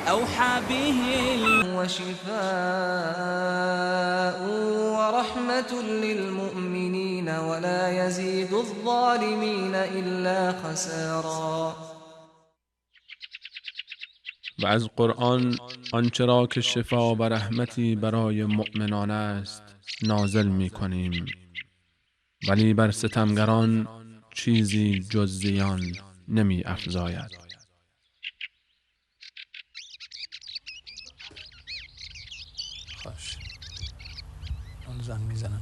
أوحى به وشفاء ورحمة للمؤمنين ولا يزيد الظالمين إلا خسارا. و از قرآن آنچه را که شفا و رحمتی برای مؤمنان است نازل می کنیم، ولی بر ستمگران چیزی جز زیان نمی افزاید. خوش اون زنگ میزنن.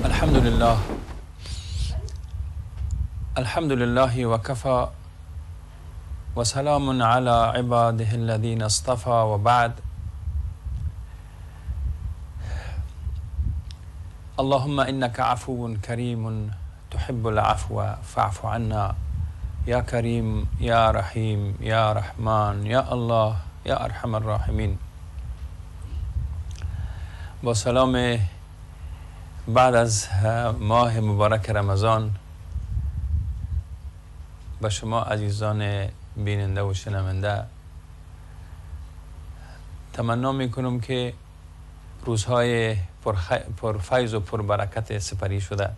الحمد لله، الحمد لله وكفى وسلام على عباده الذين اصطفى وبعد. اللهم إنك عفو كريم تحب العفو فاعف عنا يا كريم يا رحيم يا رحمن يا الله يا أرحم الراحمين. با سلام بعد از ماه مبارک رمضان به شما عزیزان بیننده و شنونده تمنا میکنم که روزهای پرفیض و پربرکت سپری شده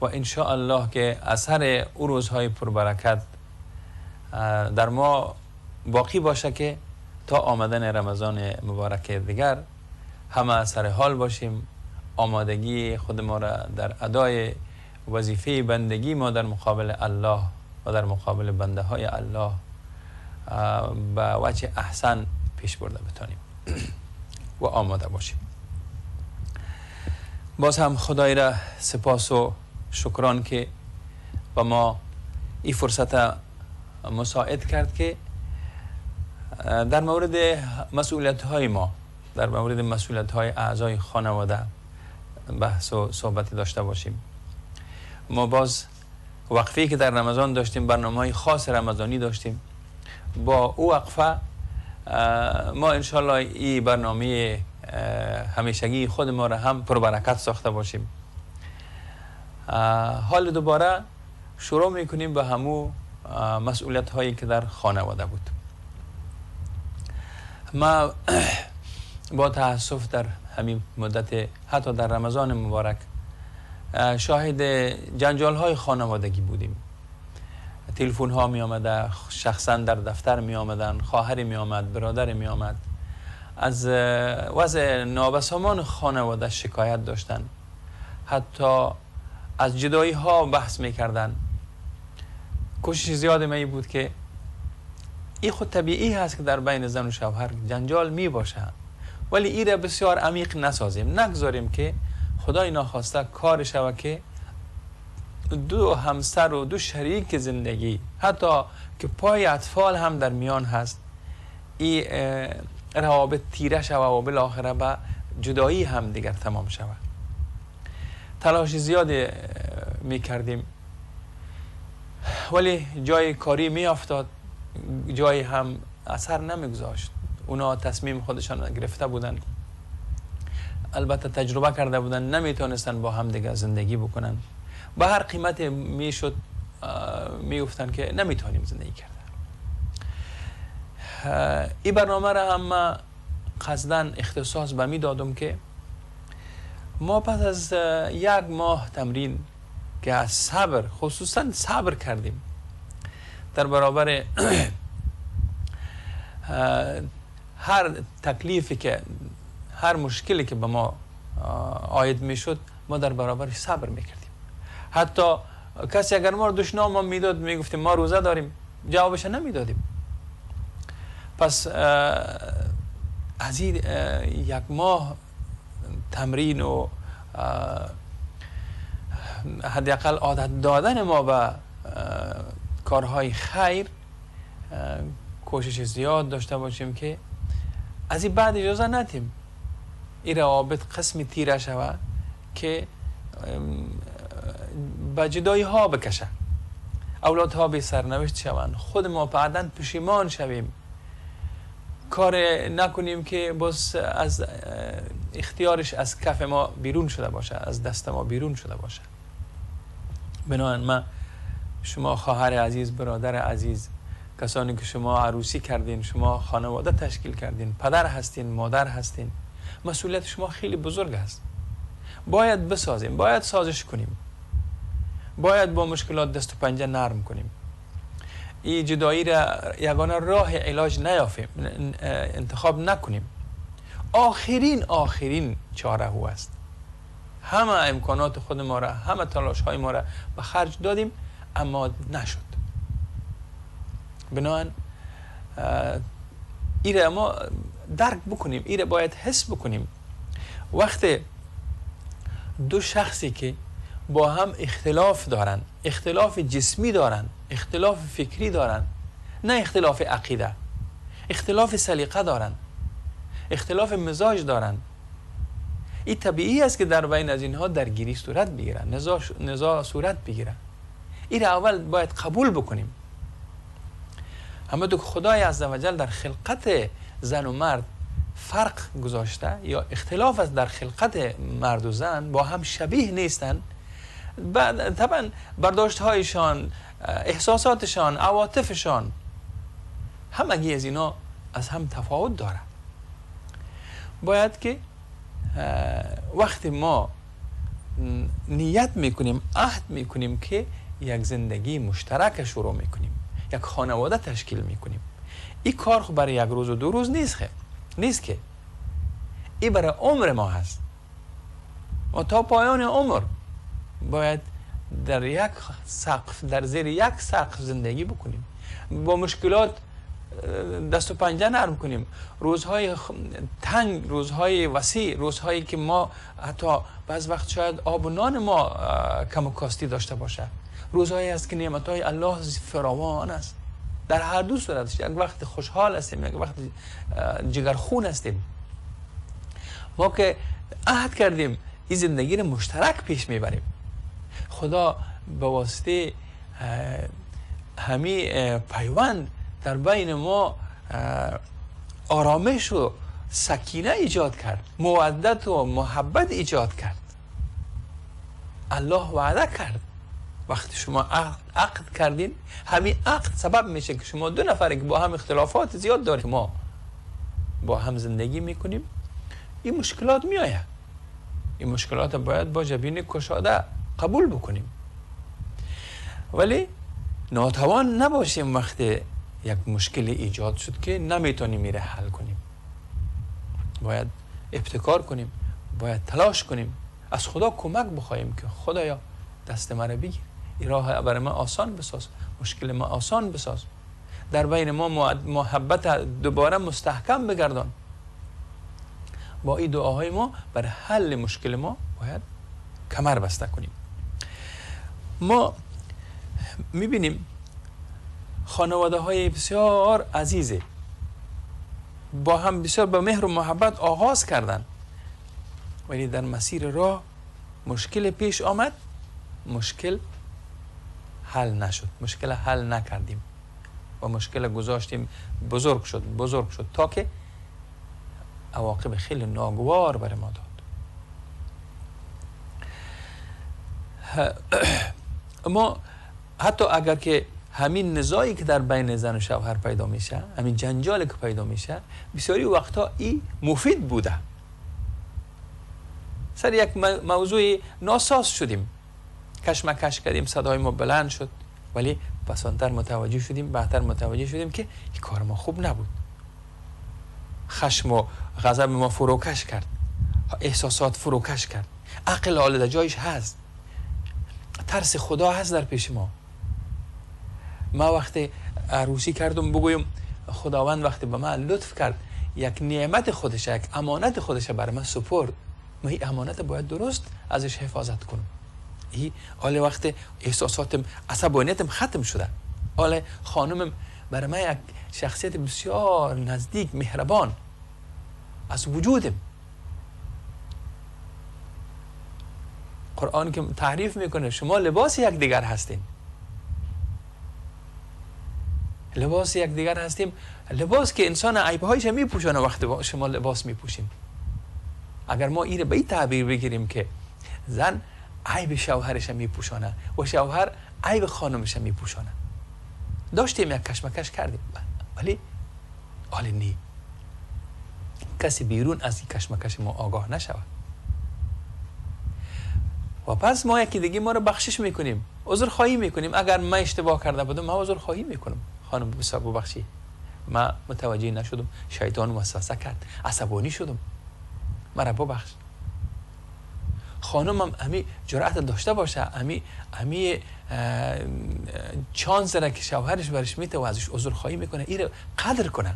و انشاءالله که اثر او روزهای پربرکت در ما باقی باشه که تا آمدن رمضان مبارک دیگر همه سر حال باشیم، آمادگی خود ما را در ادای وظیفه بندگی ما در مقابل الله و در مقابل بنده های الله به وجه احسن پیش برده بتانیم و آماده باشیم. باز هم خدای را سپاس و شکران که با ما این فرصت مساعد کرد که در مورد مسئولیت های ما، در مورد مسئولیت های اعضای خانواده بحث و صحبتی داشته باشیم. ما باز وقفه‌ای که در رمضان داشتیم، برنامه‌های خاص رمضانی داشتیم، با او وقفه ما انشالله این برنامه همیشگی خود ما را هم پربرکت ساخته باشیم. حال دوباره شروع میکنیم به همو مسئولیت هایی که در خانواده بود. ما با تأسف در همین مدت حتی در رمضان مبارک شاهد جنجال های خانوادگی بودیم. تلفن ها می آمده، شخصا در دفتر می آمدن، خواهر می آمد، برادر می آمد، از وضع نابسامان خانواده شکایت داشتن، حتی از جدایی ها بحث می کردن. کوشش زیاد می بود که این خود طبیعی هست که در بین زن و شوهر جنجال می باشه، ولی این را بسیار عمیق نسازیم، نگذاریم که خدای ناخواسته کار شود که دو همسر و دو شریک زندگی، حتی که پای اطفال هم در میان هست، این روابط تیره شود و بالاخره به جدایی هم دیگر تمام شود. تلاش زیادی میکردیم ولی جای کاری میافتاد، جای هم اثر نمیگذاشت. اونا تصمیم خودشان گرفته بودن، البته تجربه کرده بودن، نمیتونستن با هم دیگه زندگی بکنن. به هر قیمت میشد میگفتن که نمیتونیم زندگی کردن. این برنامه را هم ما قصداً اختصاص به می دادم که ما پس از یک ماه تمرین که از صبر، خصوصا صبر کردیم در برابر هر تکلیفی که، هر مشکلی که به ما عاید میشد، ما در برابرش صبر میکردیم. حتی کسی اگر ما رو دشنام ما میداد، میگفتیم ما روزه داریم، جوابش نمیدادیم. پس از این یک ماه تمرین و حداقل عادت دادن ما به کارهای خیر کوشش زیاد داشته باشیم که از این بعد اجازه ندیم این روابط قسمی تیره شود که به جدایی ها بکشه، اولادها بی سرنوشت شوند، خود ما بعداً پشیمان شویم. کار نکنیم که باز از اختیارش از کف ما بیرون شده باشه، از دست ما بیرون شده باشه. بنابراین من شما خواهر عزیز، برادر عزیز، کسانی که شما عروسی کردین، شما خانواده تشکیل کردین، پدر هستین، مادر هستین، مسئولیت شما خیلی بزرگ است. باید بسازیم، باید سازش کنیم، باید با مشکلات دست و پنجه نرم کنیم. این جدایی را یگانه راه علاج نیافیم، انتخاب نکنیم. آخرین چاره هو است. همه امکانات خود ما را، همه تلاش های ما را به خرج دادیم اما نشد. بنابراین ایره ما درک بکنیم، ایره باید حس بکنیم. وقتی دو شخصی که با هم اختلاف دارن، اختلاف جسمی دارن، اختلاف فکری دارن، نه اختلاف عقیده، اختلاف سلیقه دارن، اختلاف مزاج دارن، این طبیعی است که در بین از اینها درگیری صورت بگیره، نزاع صورت بگیره. این اول باید قبول بکنیم. همه تو خدای عزوجل در خلقت زن و مرد فرق گذاشته یا اختلاف است در خلقت مرد و زن، با هم شبیه نیستن. بعد طبعا برداشت هایشان، احساساتشان، عواطفشان، همگی از اینا از هم تفاوت داره. باید که وقتی ما نیت میکنیم، عهد میکنیم که یک زندگی مشترک شروع میکنیم، یک خانواده تشکیل میکنیم، این کار خب برای یک روز و دو روز نیست که این برای عمر ما هست. ما تا پایان عمر باید در یک سقف، در زیر یک سقف زندگی بکنیم، با مشکلات دست و پنجه نرم کنیم. روزهای تنگ، روزهای وسیع، روزهایی که ما حتی بعض وقت شاید آب و نان ما کم و کاستی داشته باشه، روزهایی است که نعمتهای الله فراوان است. در هر دو صورت یک وقت خوشحال هستیم، یک وقت جگرخون هستیم. ما که عهد کردیم این زندگی رو مشترک پیش میبریم. خدا به واسطه همی پیوند در بین ما آرامش و سکینه ایجاد کرد، مودت و محبت ایجاد کرد. الله وعده کرد وقتی شما عقد کردین، همین عقد سبب میشه که شما دو نفر که با هم اختلافات زیاد داریم، ما با هم زندگی میکنیم، این مشکلات میآید. این مشکلات باید با جبین کشاده قبول بکنیم، ولی ناتوان نباشیم وقتی یک مشکل ایجاد شد که نمیتونیم میره حل کنیم. باید ابتکار کنیم، باید تلاش کنیم، از خدا کمک بخوایم که خدایا دست مرا بگیر، این راه برای من آسان بساز، مشکل ما آسان بساز، در بین ما محبت دوباره مستحکم بگردان. با این دعاهای ما برای حل مشکل ما باید کمر بسته کنیم. ما میبینیم خانواده های بسیار عزیزه با هم بسیار به مهر و محبت آغاز کردن، ولی در مسیر راه مشکل پیش آمد، مشکل حل نشد، مشکل حل نکردیم و مشکل گذاشتیم بزرگ شد، بزرگ شد تا که عواقب خیلی ناگوار برای ما داد. ما حتی اگر که همین نزاعی که در بین زن و شوهر پیدا میشه، همین جنجالی که پیدا میشه، بسیاری وقتا این مفید بوده. سر یک موضوع ناساز شدیم، کشمکش کردیم، صدای ما بلند شد، ولی پسانتر متوجه شدیم، بعدتر متوجه شدیم که این کار ما خوب نبود. خشم و غضب ما فروکش کرد، احساسات فروکش کرد، عقل حال در جایش هست، ترس خدا هست در پیش ما. ما وقتی عروسی کردم بگویم خداوند وقتی به من لطف کرد، یک نعمت خودش، یک امانت خودش برای من سپرد، ما این امانت باید درست ازش حفاظت کنم. این حال وقت احساساتم، عصبانیتم ختم شده، حال خانمم برای من یک شخصیت بسیار نزدیک، مهربان از وجودم. قرآن که تعریف میکنه شما لباس یک دیگر هستین. لباس یک دیگر هستیم. لباس که انسان عیبهایش میپوشانه وقتی شما لباس میپوشیم. اگر ما ایره به این تعبیر بگیریم که زن عیب شوهرش میپوشانه و شوهر عیب خانمش میپوشانه، داشتیم یک کشمکش کردیم، ولی حال نی کسی بیرون از این کشمکش ما آگاه نشود. و پس ما یکی دیگه ما رو بخشش میکنیم، عذرخواهی میکنیم. اگر من اشتباه کرده بودم من عذرخواهی میکنم، خانم ببخشید من متوجه نشدم، شیطان وسوسه کرد، عصبانی شدم، مرا ببخش. خانمم امی جرأت داشته باشه، امی چانس را که شوهرش برش میته و ازش عذرخواهی میکنه، این رو قدر کنه.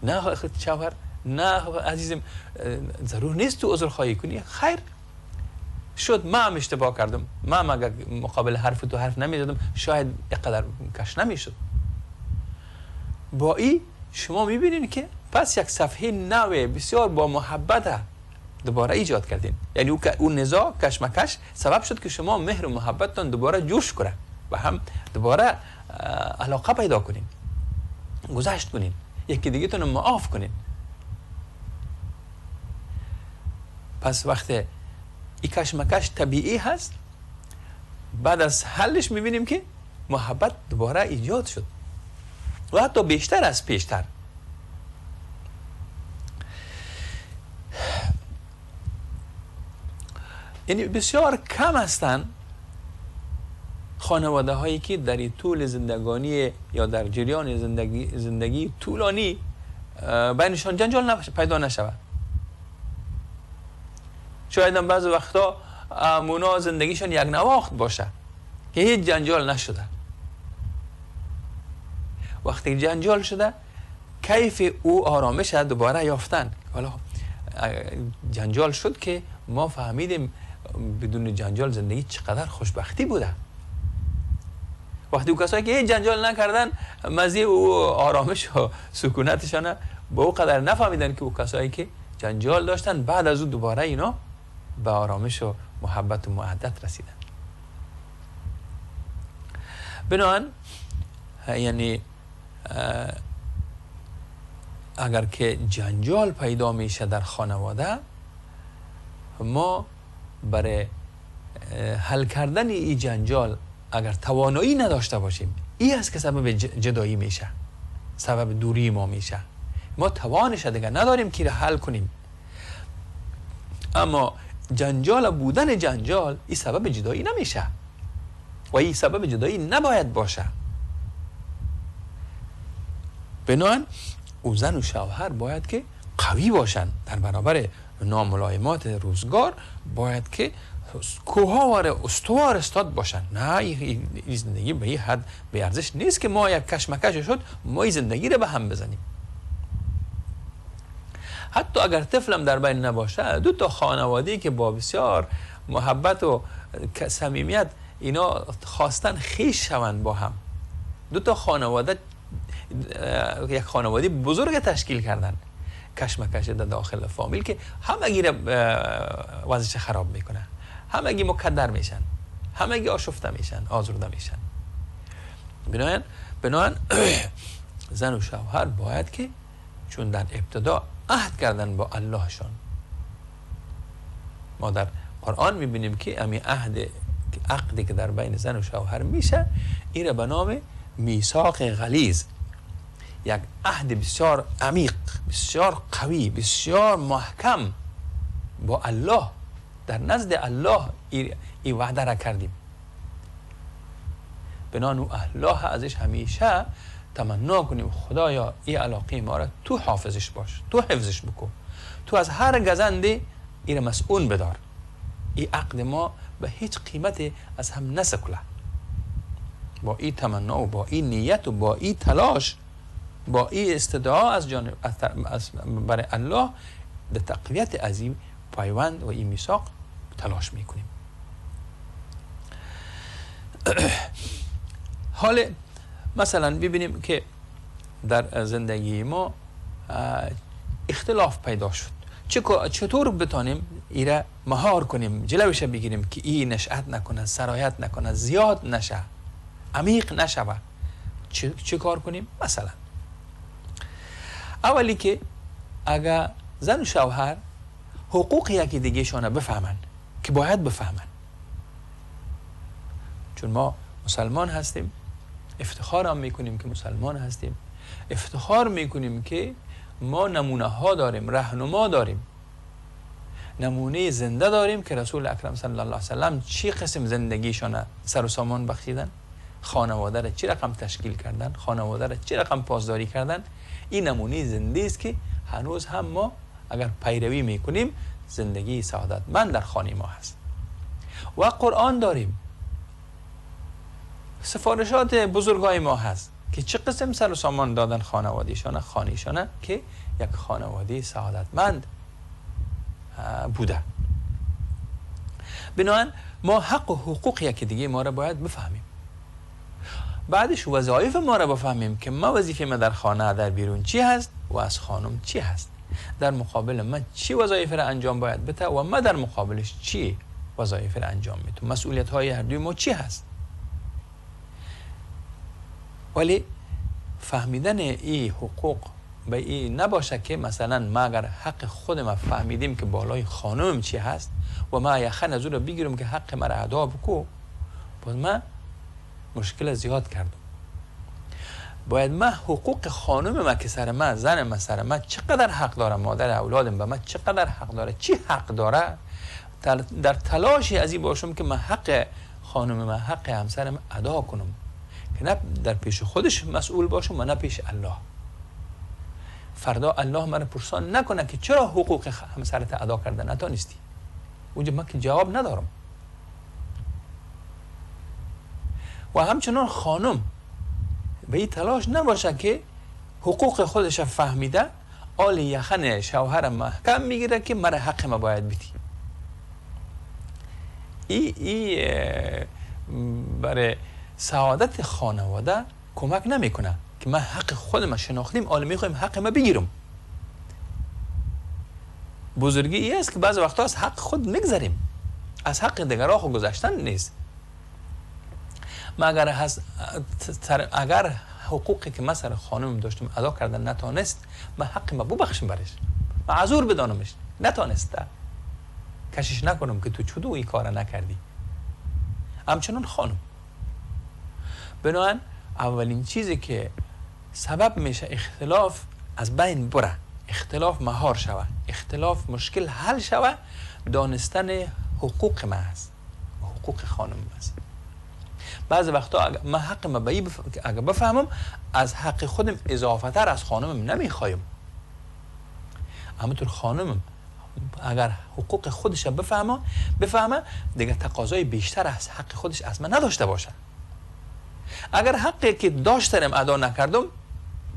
نه شوهر، نه عزیزم، ضرور نیست تو عذرخواهی کنی، خیر شد، من هم اشتباه کردم، من اگر مقابل حرف تو حرف نمیزدم شاید اینقدر کش نمیشد. با این شما میبینین که پس یک صفحه نو بسیار با محبت دوباره ایجاد کردین. یعنی اون نزاع کشمکش سبب شد که شما مهر و محبتتان دوباره جوش کنه و هم دوباره علاقه پیدا کنین، گذشت کنین، یکی دیگه تون معاف کنین. پس وقت این کشمکش طبیعی هست، بعد از حلش میبینیم که محبت دوباره ایجاد شد و حتی بیشتر از پیشتر. یعنی بسیار کم هستند خانواده هایی که در طول زندگانی یا در جریان زندگی طولانی بینشان جنجال پیدا نشود. شاید هم بعض وقتا مونا زندگیشان یک نواخت باشه که هیچ جنجال نشده. وقتی جنجال شده کیف او آرامش دوباره یافتن. حالا جنجال شد که ما فهمیدیم بدون جنجال زندگی چقدر خوشبختی بوده. وقتی او کسایی که هیچ جنجال نکردن مزه او آرامش و سکونتشان به او قدر نفهمیدن که او کسایی که جنجال داشتن بعد از او دوباره اینا به آرامش و محبت و مودت رسیدن. بنابراین یعنی اگر که جنجال پیدا میشه در خانواده، ما برای حل کردن این جنجال اگر توانایی نداشته باشیم، این است که سبب جدایی میشه، سبب دوری ما میشه. ما توانش دیگه نداریم که حل کنیم. اما جنجال بودن جنجال این سبب جدایی نمیشه و این سبب جدایی نباید باشه. بنابراین او زن و شوهر باید که قوی باشن در برابر ناملایمات روزگار، باید که کوهوار استوار استاد باشن. نه این زندگی به این حد به ارزش نیست که ما یک کشمکش شد ما این زندگی رو به هم بزنیم. حتی اگر طفلم در بین نباشه، دو تا خانواده‌ای که با بسیار محبت و صمیمیت اینا خواستن خیش شوند با هم، دو تا خانواده یک خانواده بزرگ تشکیل کردن، کشمکش در داخل فامیل که همگی را وضعش خراب میکنه، همگی مکدر میشن، همگی آشفته میشن، آزرده میشن. بنابراین زن و شوهر باید که چون در ابتدا عهد کردن با اللهشان، ما در قرآن میبینیم که امی عقدی که در بین زن و شوهر میشه، این را به نام میثاق غلیظ، یک عهد بسیار عمیق، بسیار قوی، بسیار محکم با الله، در نزد الله این وعده را کردیم. بنان الله ازش همیشه تمنا کنیم، خدایا این علاقه ما را تو حافظش باش، تو حفظش بکن، تو از هر گزندی این را مسئول بدار، این عقد ما به هیچ قیمت از هم نسکله. با این تمنا و با این نیت و با این تلاش، با این استدعا از جانب از برای الله، در تقویت از این پیوند و این میثاق تلاش میکنیم. حال مثلا ببینیم که در زندگی ما اختلاف پیدا شد، چطور بتانیم ایره مهار کنیم، جلوش بگیریم که این نشأت نکنه، سرایت نکنه، زیاد نشه، عمیق نشوه. چه کار کنیم؟ مثلا اولی که اگر زن و شوهر حقوق یکی دیگه شان بفهمن که باید بفهمن، چون ما مسلمان هستیم، افتخار هم میکنیم که مسلمان هستیم، افتخار میکنیم که ما نمونه ها داریم، رهنما داریم، نمونه زنده داریم که رسول اکرم صلی الله علیه وسلم چی قسم زندگیشان سر و سامان بخشیدن، خانواده را چی رقم تشکیل کردن، خانواده را چی رقم پاسداری کردن. این نمونه زنده است که هنوز هم ما اگر پیروی میکنیم زندگی سعادتمند در خانه ما هست. و قرآن داریم، سفارشات بزرگای ما هست که چه قسم سر و سامان دادن خانوادهشان، خانهشان، که یک خانواده سعادتمند بوده. بنابراین ما حق و حقوق یکی دیگه ما را باید بفهمیم. بعدش وظایف ما را بفهمیم که ما وظیفه ما در خانه، در بیرون چی هست و از خانم چی هست، در مقابل من چی وظایف را انجام باید بده و ما در مقابلش چی وظایف را انجام میدم، مسئولیت های هر دوی ما چی هست. ولی فهمیدن این حقوق به این نباشه که مثلا ما اگر حق خود ما فهمیدیم که بالای خانم چی هست و ما یخن از او را بگیرم که حق مرا ادا بکو، باز ما مشکل زیاد کردم. باید ما حقوق خانم ما که سر ما، زن ما سر ما چقدر حق داره، مادر اولادم به ما چقدر حق داره، چی حق داره، در تلاش از این باشم که من حق خانم ما، حق همسرم ادا کنم که نه در پیش خودش مسئول باشم و نه پیش الله. فردا الله من پرسان نکنه که چرا حقوق همسرت ادا کرده نتانستی، اونجا من که جواب ندارم. و همچنان خانم به این تلاش نباشه که حقوق خودش فهمیده آل یخن شوهر محکم میگیره که مرا حق ما باید بدی. ای برای سعادت خانواده کمک نمیکنه که من حق خود ما شناختیم، آل میخوایم حق ما بگیرم. بزرگی ای است که بعض وقتا از حق خود میگذریم، از حق دیگران خود گذشتن نیست. ما اگر حقوقی که من سر خانم داشتم ادا کردن نتانست، من حق ما ببخشم برش، معذور بدانمش، نتانسته کشش نکنم که تو چطور این کار نکردی. همچنان خانم. بنابراین اولین چیزی که سبب میشه اختلاف از بین بره، اختلاف مهار شوه، اختلاف مشکل حل شوه، دانستن حقوق ما است، حقوق خانم است. بعض وقتا اگر من حق ما اگر بفهمم از حق خودم اضافه تر از خانمم نمیخوایم. همونطور خانمم اگر حقوق خودش بفهمه دیگه تقاضای بیشتر از حق خودش از من نداشته باشه. اگر حقی که داشتم ادا نکردم،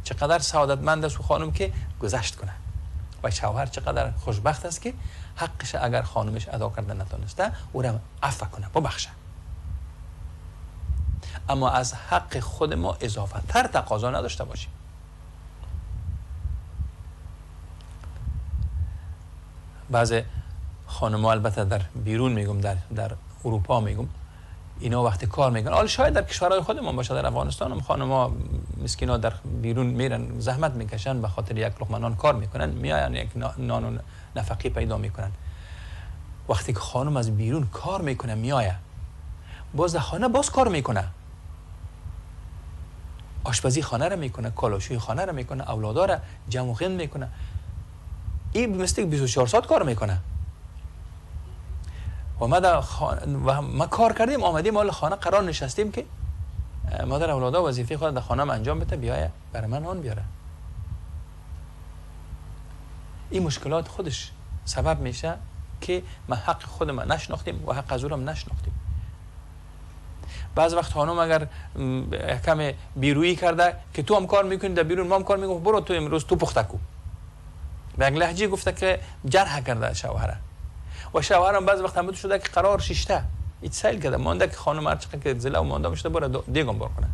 چقدر سعادتمند است خانم که گذشت کنه و شوهر چقدر خوشبخت است که حقش اگر خانمش ادا کرده نتونسته او را عفو کنه، ببخشه. اما از حق خود ما اضافه تر تقاضا نداشته باشیم. بعض خانم‌ها، البته در بیرون میگم، در اروپا میگم، اینا وقتی کار میکنن، حالا شاید در کشورهای خودمون باشه، در افغانستان هم خانم‌ها مسکینا در بیرون میرن زحمت میکشن به خاطر یک لقمه نان کار میکنن، میاین یک نان و نفقه پیدا میکنن. وقتی که خانم از بیرون کار میکنه میآید باز در خانه باز کار میکنه، آشپزی خانه را میکنه، کالاشوی خانه را میکنه، اولادا را جمع و غن میکنه. این مثل 24 ساعت کار میکنه. و ما کار کردیم آمدیم مال خانه قرار نشستیم که مادر اولادا وظیفه خود در خانه انجام بده، بیایه برای من آن بیاره. این مشکلات خودش سبب میشه که ما حق خود ما نشناختیم و حق از او را نشناختیم. بعض وقت خانم اگر کم بیرویی کرده که تو هم کار میکنی در بیرون، ما هم کار میکنیم، برو تو امروز تو پخته کو. به یک لهجه گفته که جرح کرده شوهره و شوهرم بعض وقت هم شده که قرار شیشته هیچ سیل کرده مانده که خانم هر چقدر که زله و مانده میشده برو دیگم بار کنه.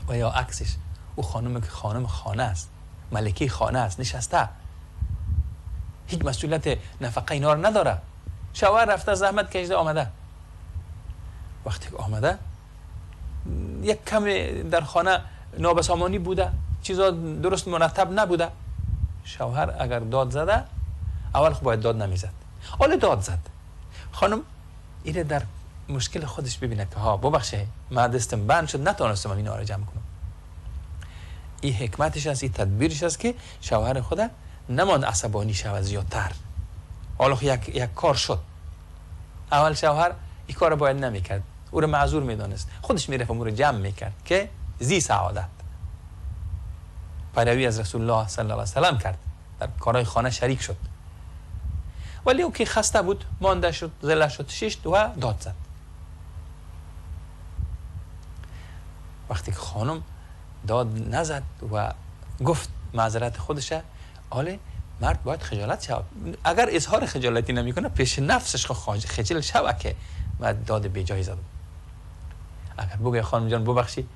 و یا عکسش، او خانم که خانم خانه است، ملکه خانه است، نشسته، هیچ مسئولیت نفقه اینا رو نداره، شوهر رفته زحمت کشیده آمده. وقتی که آمده یک کم در خانه نابسامانی بوده، چیزا درست مرتب نبوده، شوهر اگر داد زده، اول خب باید داد نمیزد، حالا داد زد، خانم اینه در مشکل خودش ببینه که ها ببخشه من دستم بند شد، نتونستم اینا رو جمع کنم. این حکمتش است، این تدبیرش است که شوهر خود نماند عصبانی شود زیادتر. حالا یک کار شد، اول شوهر این کار باید نمیکرد، او رو معذور میدانست، خودش میرفت او رو جمع میکرد که زی سعادت پیروی از رسول الله صلی الله علیه و سلم کرد، در کارهای خانه شریک شد. ولی او که خسته بود، مانده شد، زله شد، ششت و داد زد. وقتی که خانم داد نزد و گفت معذرت خودشه، حالا مرد باید خجالت شود. اگر اظهار خجالتی نمیکنه، پیش نفسش خجل شود که من داد بیجایی زدم. اگر بگه خانم جان ببخشی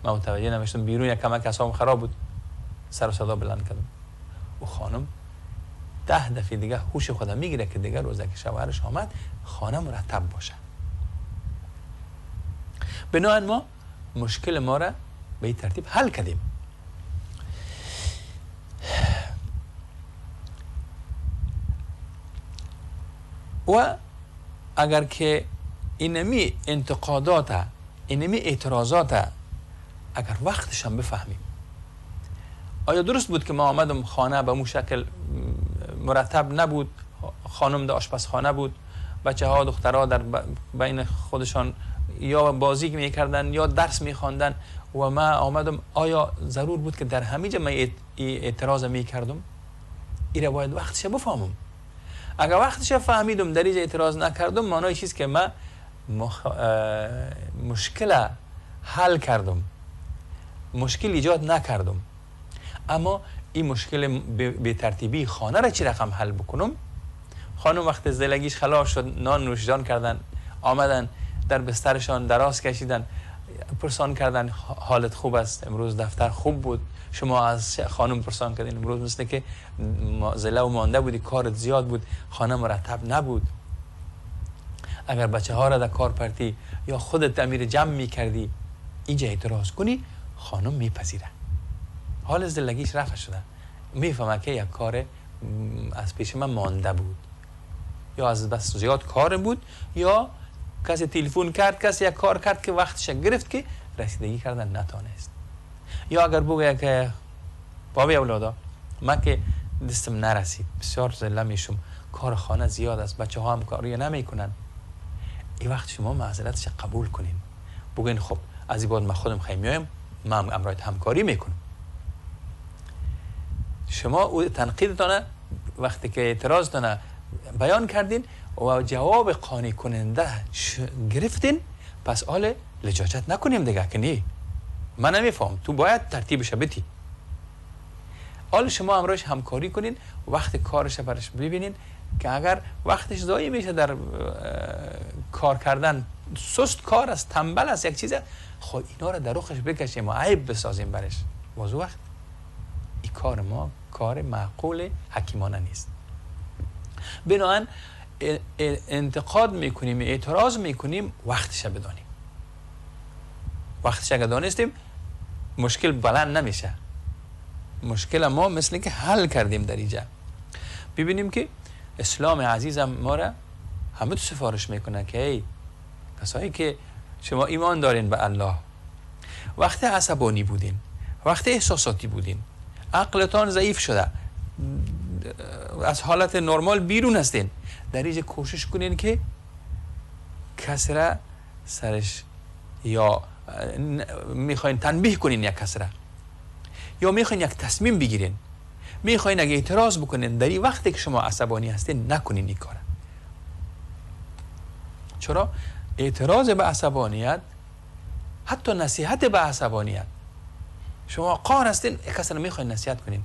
من متوجه نمیشدم، بیرون یک کمک اعصابم خراب بود، سر و صدا بلند کردم، او خانم 10 دفعه دیگه هوش خودم میگیره که دیگه روزی که شوهرش آمد خانه مرتب باشه. بنابراین ما مشکل ما را به این ترتیب حل کردیم. و اگر که اینمی انتقادات، اینمی اعتراضات اگر وقتش هم بفهمیم، آیا درست بود که ما آمدم خانه به مو شکل مرتب نبود، خانم در آشپزخانه بود، بچه ها دخترها در بین خودشان یا بازی میکردن یا درس میخواندن و ما آمدم، آیا ضرور بود که در همه جا من اعتراض میکردم؟ این باید وقتش بفهمم. اگر وقتش فهمیدم در اینجا اعتراض نکردم، معنای چیز که من مشکل حل کردم، مشکل ایجاد نکردم. اما این مشکل به ترتیبی خانه را چی رقم حل بکنم؟ خانم وقت زلگیش خلاص شد، نان نوشجان کردن، آمدن در بسترشان دراز کشیدن، پرسان کردن حالت خوب است، امروز دفتر خوب بود، شما از خانم پرسان کردین امروز مثل که زله و مانده بودی، کارت زیاد بود، خانه مرتب نبود. اگر بچه ها را در کار پرتی یا خودت امیر جمع میکردی، اینجا اعتراض کنی، خانم میپذیره، حال زلگیش رفع شده، میفهمه که یک کار از پیش من مانده بود، یا از بس زیاد کار بود، یا کسی تلفن کرد، کسی یک کار کرد که وقتش گرفت که رسیدگی کردن نتانست. یا اگر بگه که بابی اولادا من که دستم نرسید، بسیار زله میشم، کار خانه زیاد است، بچه ها هم کاری نمیکنن، این وقت شما معذرتش قبول کنین، بگین خب از این بعد من خودم خیلی میایم، من امرایت همکاری میکنم. شما او تنقیدتانه وقتی که اعتراضتانه بیان کردین و جواب قانع کننده گرفتین، پس حال لجاجت نکنیم دیگه که نه من نمیفهم، تو باید ترتیبش بدی. حال شما امروز همکاری کنین، وقت کارش برش ببینین که اگر وقتش ضایع میشه در کار کردن، سست کار است، تنبل است، یک چیز، خب اینا رو در رخش بکشیم و عیب بسازیم برش، باز وقت این کار ما کار معقول حکیمانه نیست. بنابراین انتقاد میکنیم، اعتراض میکنیم، وقتش بدانیم. وقتش اگر دانستیم مشکل بلند نمیشه. مشکل ما مثل که حل کردیم در اینجا. ببینیم که اسلام عزیزم ما را همه تو سفارش میکنه که ای کسایی که شما ایمان دارین به الله، وقت عصبانی بودین، وقت احساساتی بودین، عقلتان ضعیف شده، از حالت نرمال بیرون هستین، در اینجا کوشش کنین که کس را سرش یا میخواین تنبیه کنین یک کس را، یا میخواین یک تصمیم بگیرین، میخواین اگه اعتراض بکنین، در این وقتی که شما عصبانی هستین نکنین این کار. چرا؟ اعتراض به عصبانیت، حتی نصیحت به عصبانیت، شما قار هستین، کس را میخواین نصیحت کنین،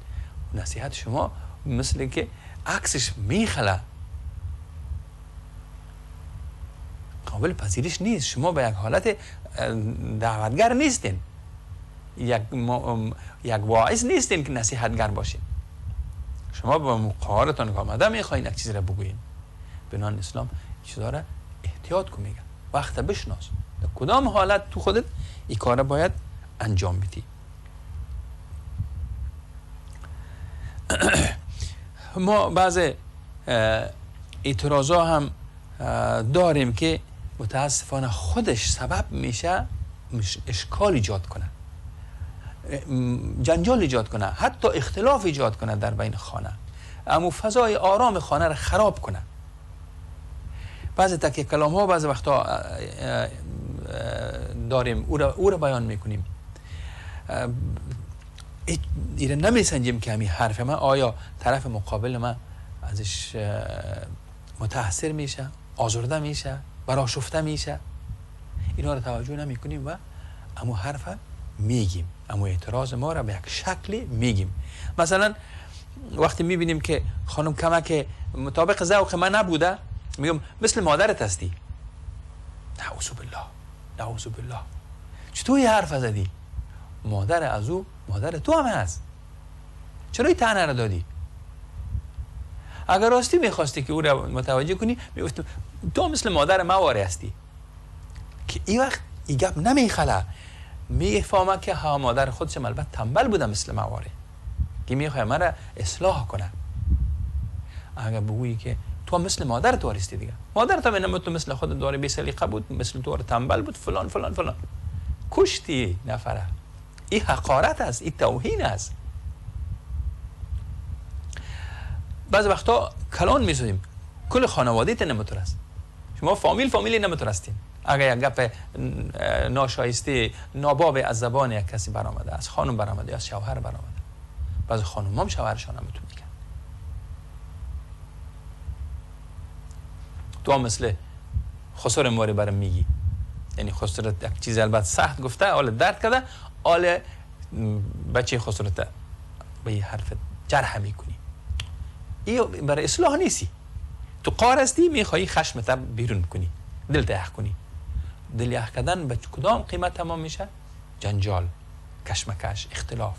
نصیحت شما مثل که عکسش میخله، قابل پذیرش نیست. شما به یک حالت دعوتگر نیستین، یک واعظ نیستین که نصیحتگر باشین. شما با مقارتان که آمده میخواین یک چیزی را بگویین. بنان اسلام چیزا را احتیاط کن، میگه وقت بشناس، در کدام حالت تو خودت این کار باید انجام بدی. ما بعض اعتراضا هم داریم که متاسفانه خودش سبب میشه اشکال ایجاد کنه، جنجال ایجاد کنه، حتی اختلاف ایجاد کنه در بین خانه، اما فضای آرام خانه را خراب کنه. بعضی تکیه کلام ها بعضی وقتا داریم او را بیان میکنیم، ایره نمیسنجیم که همین حرف من آیا طرف مقابل من ازش متاثر میشه، آزرده میشه، برآشفته میشه. اینا رو توجه نمیکنیم و امو حرف میگیم، امو اعتراض ما را به یک شکلی میگیم. مثلا وقتی میبینیم که خانم کمک مطابق ذوق من نبوده، میگم مثل مادرت هستی. نعوذ بالله، نعوذ بالله، چطور یه حرف زدی؟ مادر از او مادر تو هم هست، چرا این طعنه را دادی؟ اگر راستی میخواستی که او را متوجه کنی، میگفت تو مثل مادر ما واری هستی، که این وقت این گپ نمیخله، میفهمه که ها مادر خودش البته تنبل بوده مثل ما واری، که میخواه مرا اصلاح کنه. اگر بگویی که تو مثل مادر تو هستی دیگه، مادر تو من تو مثل خود داری، بی سلیقه بود، مثل تو تنبل بود، فلان فلان فلان، کشتی نفره. این حقارت است، این توهین است. بعضی وقتا کلان میسازیم، کل خانواده ته نمتر است، شما فامیل فامیلی نمتر هستین. اگر یک گپ ناشایسته ناباب از زبان یک کسی برآمده، از خانم برآمده، از شوهر برآمده، بعضی خانم هم شوهرشان هم میگن تو هم مثل خسر موری برام میگی، یعنی خسرت یک چیز البته سخت گفته، حال درد کرده، حال بچه خسرت به یه حرف جرح میکنی. این برای اصلاح نیستی، تو قار هستی، میخوایی خشمت بیرون کنی، دل یخ کنی. دل یخ کردن به کدام قیمت تمام میشه؟ جنجال، کشمکش، اختلاف،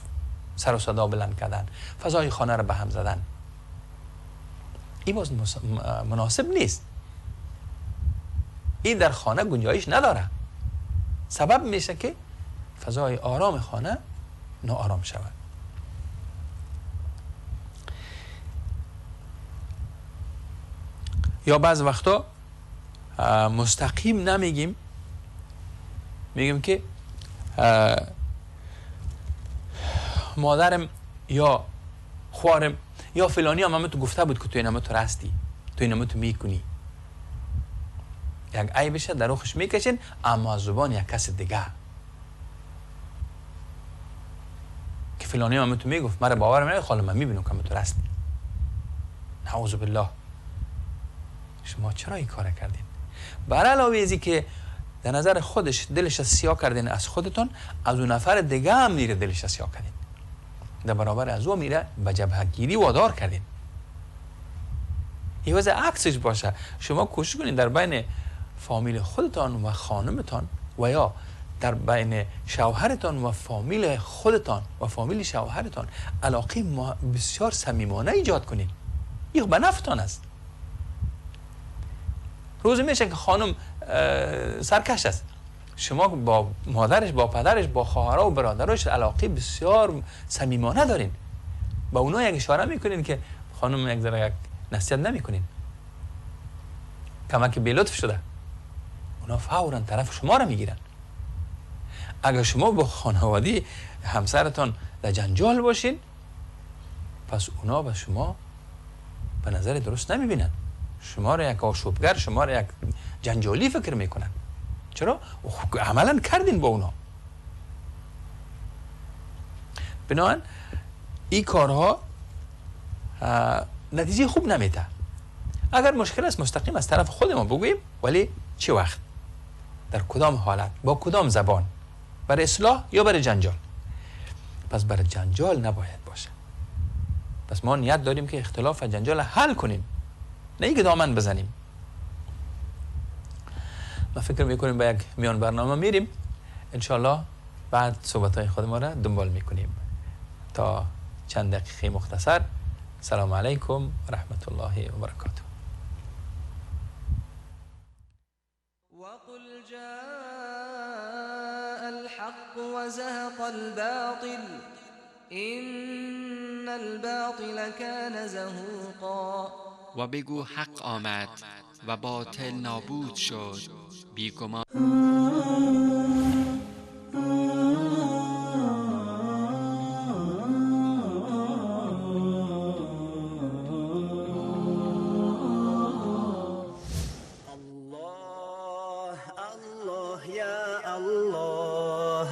سر و صدا بلند کردن، فضای خانه رو به هم زدن. این باز مناسب نیست، این در خانه گنجایش نداره، سبب میشه که فضای آرام خانه ناآرام شود. یا بعض وقتا مستقیم نمیگیم، میگیم که مادرم یا خوارم یا فلانی هم تو گفته بود که تو اینم تو راستی، تو اینم تو میکنی، یک عیبشه در روخش میکشین، اما از زبان یک کس دیگه که فلانی هم تو میگفت، مرا باور نمیکنه، خاله من میبینم که تو راستی. نعوذ بالله، شما چرا این کار کردین؟ بر علاوه ازی که در نظر خودش دلش سیاه کردین از خودتون، از اون نفر دیگه هم میره دلش سیاه کردین، در برابر از او میره به جبهگیری وادار کردین. این وضع عکسش باشه، شما کوشش کنین در بین فامیل خودتان و خانمتان و یا در بین شوهرتان و فامیل خودتان و فامیل شوهرتان علاقه بسیار صمیمانه ایجاد کنین. این به نفعتان است. روزی میشه که خانم سرکش است، شما با مادرش، با پدرش، با خواهرها و برادرش علاقه بسیار صمیمانه دارین، با اونا یک اشاره میکنین که خانم یک ذره یک نصیحت نمیکنین، کمک بی لطف شده، اونا فورا طرف شما را میگیرن. اگر شما با خانواده همسرتان در جنجال باشین، پس اونا به شما به نظر درست نمیبینن، شما را یک آشوبگر، شما را یک جنجالی فکر میکنن. چرا؟ عملا کردین با اونا. بنابراین این کارها نتیجه خوب نمیده. اگر مشکل است مستقیم از طرف خود ما بگوییم، ولی چه وقت، در کدام حالت، با کدام زبان، برای اصلاح یا برای جنجال؟ پس برای جنجال نباید باشه. پس ما نیت داریم که اختلاف و جنجال حل کنیم، نه اینکه دامن بزنیم. ما فکر میکنیم به یک میان برنامه میریم، انشالله بعد صحبت‌های خود ما را دنبال میکنیم تا چند دقیقه مختصر. سلام علیکم و رحمت الله و برکاته. وقل جاء الحق وزهق الباطل إن الباطل كان زهوقا. و بگو حق آمد و باطل نابود شد، بیگمان. الله الله یا الله،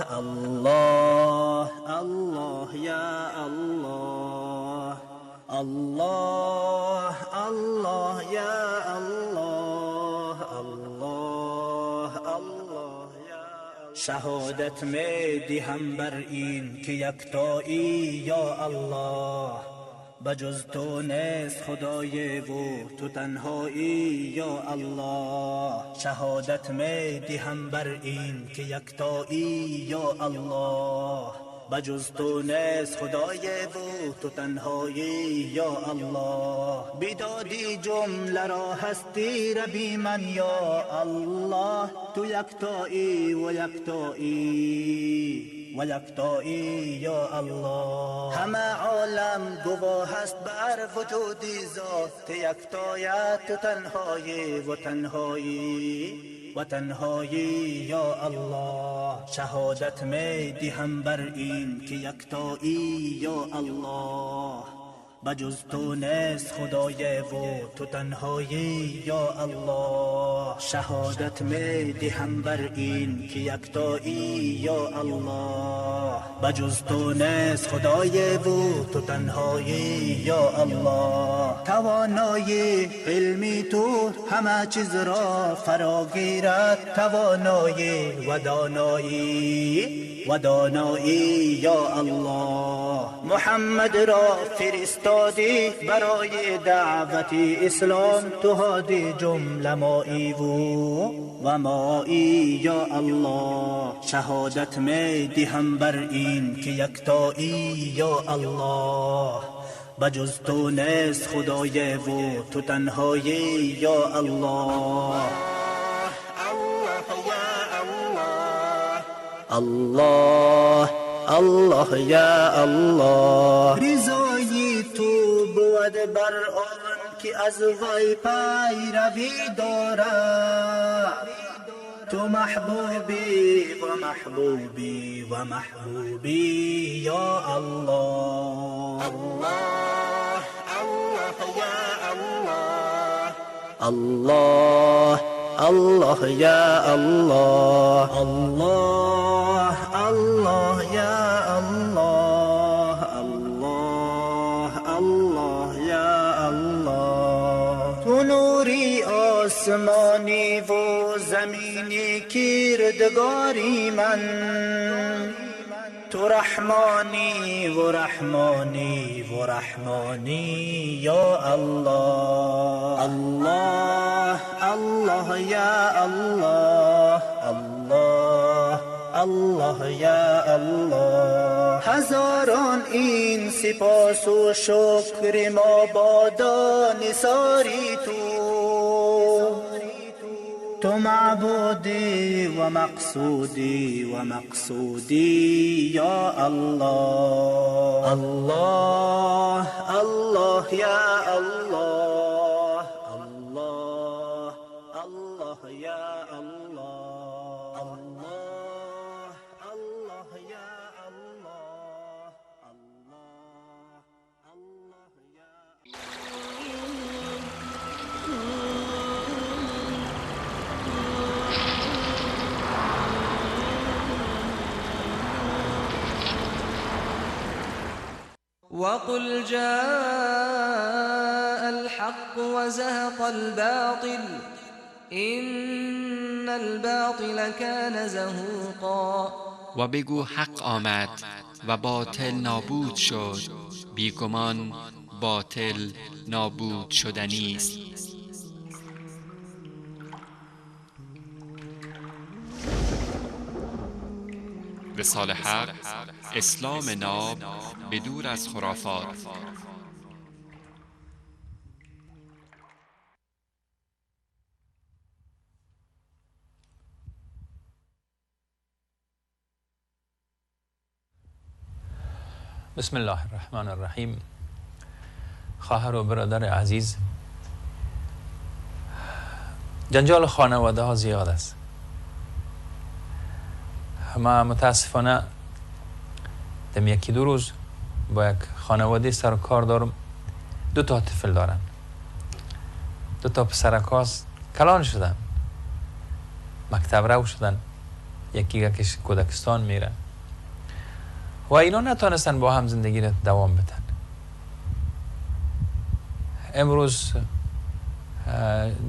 الله الله یا الله، الله الله یا. شهادت می دهم بر این که یکتایی یا الله، بجز تو نیست خدای و تو تنهایی یا الله. شهادت می دهم بر این که یکتایی یا الله، بجز تو نیست خدای و تو تنهایی یا الله. بیدادی جمله را هستی ربی من یا الله، تو یکتایی و یکتایی و یکتایی یا الله. همه عالم گواه است بر وجودی ذات یکتایت، تو تنهایی و تنهایی و تنهایی یا الله. شهادت می دهم بر این که یکتایی یا الله، بجز تو نیست خدای و تو تنهایی یا الله. شهادت می دهم بر این که یکتایی یا الله، بجز تو نیست خدای و تو تنهایی یا الله. توانایی علمی تو همه چیز را فرا گیرد، توانایی و دانایی و دانایی یا الله. محمد را فرستادی برای دعوت اسلام، تو هادی جمله مایی و مایی یا الله. شهادت می دهم بر این که یکتایی یا الله، بجز تو نیست خدای و تو تنهایی یا الله. الله الله یا الله. رضای تو بود بر آن که از وی پیروی دارد، تو محبوبی و محبوبی و محبوبی یا الله. الله الله یا الله، الله الله یا الله، الله الله یا الله، الله الله یا الله. تو نوری آسمانی و زمینی کردگاری من، تو رحمانی و رحمانی و رحمانی یا الله. الله الله یا الله، الله الله یا الله. هزاران این سپاس و شکر ما بادا نثاری تو، تو معبودی و مقصودی و مقصودی یا الله. الله الله یا الله، الله الله یا الله، الله الله یا الله، الله الله یا. وقل جاء الحق وزهق الباطل إن الباطل كان زهوقا. و بگو حق آمد و باطل نابود شد، بیگمان باطل نابود شدنی است. وصال حق، اسلام ناب، بدور از خرافات. بسم الله الرحمن الرحیم. خواهر و برادر عزیز، جنجال خانواده ها زیاد است. ما متاسفانه دم یکی دو روز با یک خانواده سر کار دارم، دو تا طفل دارن، دو تا پسرکاست، کلان شدن، مکتب رو شدن، یکی یکیش کودکستان میره و اینا نتانستن با هم زندگی را دوام بدن. امروز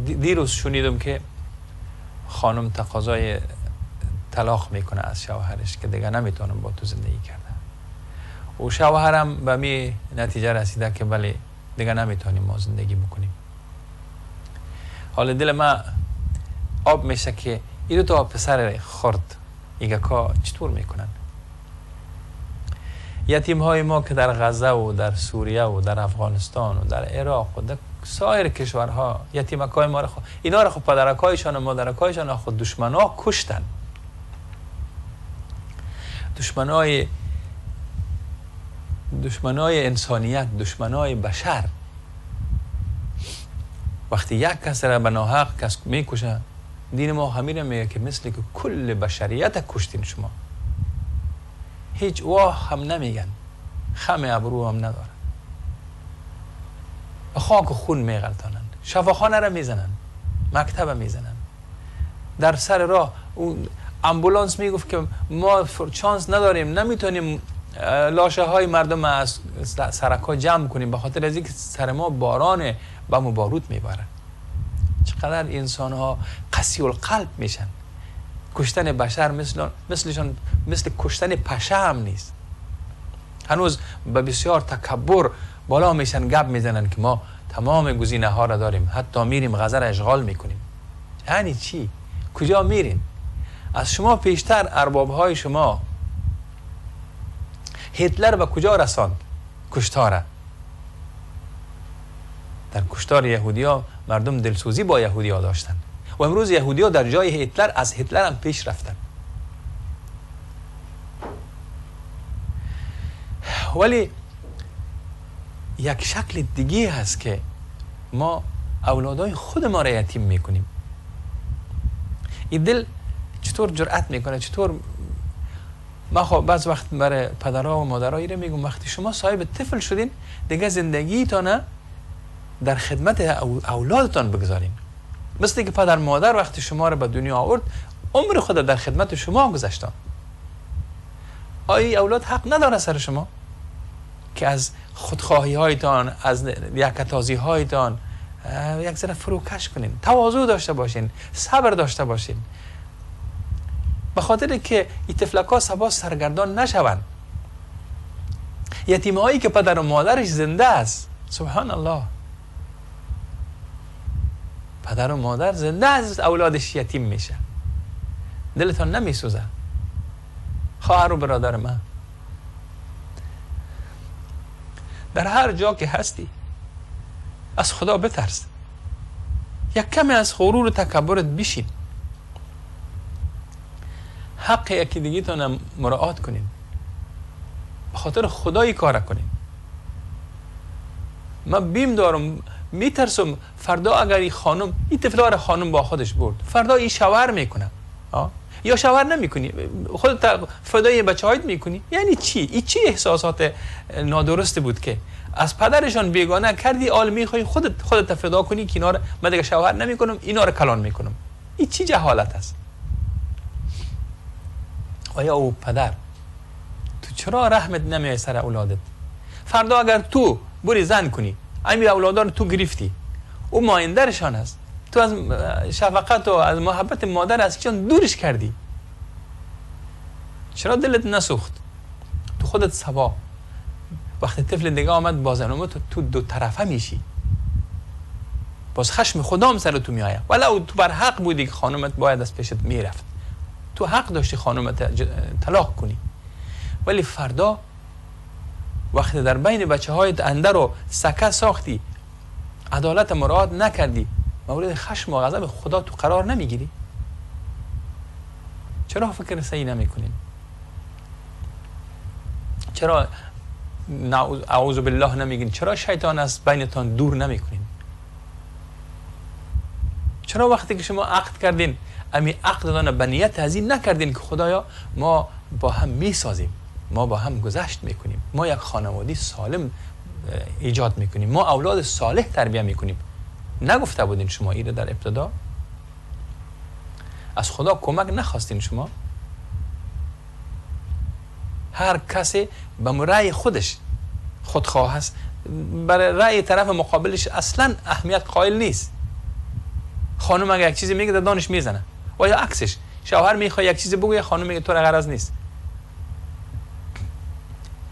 دیروز شنیدم که خانم تقاضای طلاق میکنه از شوهرش که دیگه نمیتونم با تو زندگی کردن، و شوهرم به می نتیجه رسیده که بله دیگه نمیتونیم ما زندگی بکنیم. حالا دل ما آب میشه که این دو تا پسر خرد ایگه چطور میکنن؟ یتیم های ما که در غزه و در سوریه و در افغانستان و در عراق و در سایر کشورها یتیمکای ما را اینا را خود پدرکایشان و مادرکایشان خود دشمنا کشتن. دشمنای انسانیت، دشمنای بشر. وقتی یک کس را به ناحق کس میکشه، دین ما همین میگه که مثل که کل بشریت کشتین شما. هیچ واه هم نمیگن، خم ابرو هم ندارن، به خاک و خون میغلطانن، شفاخانه را میزنن، مکتب میزنن، در سر راه امبولانس میگفت که ما چانس نداریم، نمیتونیم لاشه های مردم از سرک ها جمع کنیم به خاطر از اینکه سر ما باران بم و بارود میباره. چقدر انسان ها قسی القلب میشن. کشتن بشر مثل کشتن پشه هم نیست. هنوز به بسیار تکبر بالا میشن، گپ میزنن که ما تمام گزینه ها را داریم، حتی میریم غزه را اشغال میکنیم. یعنی چی؟ کجا میرین؟ از شما پیشتر ارباب های شما هیتلر به کجا رساند؟ کشتاره. در کشتار یهودی ها مردم دلسوزی با یهودی ها داشتن و امروز یهودی ها در جای هیتلر از هیتلر هم پیش رفتن. ولی یک شکل دیگه هست که ما اولادای خود ما را یتیم میکنیم. این دل چطور جرأت میکنه؟ چطور؟ ما خب بعض وقت برای پدرها و مادرها ایره میگم وقتی شما صاحب طفل شدین دیگه زندگیتان در خدمت اولادتان بگذارین. مثل که پدر مادر وقتی شما را به دنیا آورد عمر خود در خدمت شما گذاشتن. آیا اولاد حق نداره سر شما که از خودخواهی هایتان، از یکتازی هایتان یک ذره فروکش کنین، تواضع داشته باشین، صبر داشته باشین، به خاطر که این طفلک‌ها صبا سرگردان نشوند. یتیم‌هایی که پدر و مادرش زنده است، سبحان الله، پدر و مادر زنده است، اولادش یتیم میشه. دلتان نمیسوزه؟ خواهر و برادر من، در هر جا که هستی از خدا بترس، یک کمی از غرور و تکبرت بشین، حق یکی دیگه تانم مراعات کنین، به خاطر خدایی کار کنین. من بیم دارم، میترسم فردا اگر این خانم، این طفلار خانم با خودش برد، فردا این شوهر میکنه یا شوهر نمیکنی، خودت فدای بچه هایت میکنی. یعنی چی؟ این چی احساسات نادرست بود که از پدرشان بیگانه کردی، آل میخوای خودت فدا کنی کنار، من دیگه شوهر نمیکنم، اینا رو کلان میکنم. این چی جهالت است؟ آیا او پدر تو چرا رحمت نمیای سر اولادت؟ فردا اگر تو بری زن کنی، امیر اولادان تو گرفتی، او مایندرشان است، تو از شفقت و از محبت مادر از چون دورش کردی، چرا دلت نسوخت؟ تو خودت سوا وقتی طفل دیگه آمد بازن تو دو طرفه میشی، باز خشم خدام سر تو میآید. ولو تو بر حق بودی که خانومت باید از پیشت میرفت، تو حق داشتی خانومت طلاق کنی، ولی فردا وقتی در بین بچه های اندر و سکه ساختی، عدالت مراعات نکردی، مورد خشم و غضب خدا تو قرار نمیگیری. چرا فکر صحیح نمیکنیم؟ چرا اعوذ بالله نمیگین؟ چرا شیطان از بینتان دور نمیکنین؟ چرا وقتی که شما عقد کردین امی عقدتان به نیت از این نکردین که خدایا ما با هم میسازیم، ما با هم گذشت میکنیم، ما یک خانواده سالم ایجاد میکنیم، ما اولاد صالح تربیه میکنیم؟ نگفته بودین شما ایره در ابتدا؟ از خدا کمک نخواستین شما؟ هر کسی به رأی خودش خودخواه است، برای رأی طرف مقابلش اصلا اهمیت قائل نیست. خانم اگه یک چیزی میگه در دانش میزنه، و یا عکسش، شوهر میخواد یک چیزی بگه، خانم میگه تو را غرض نیست.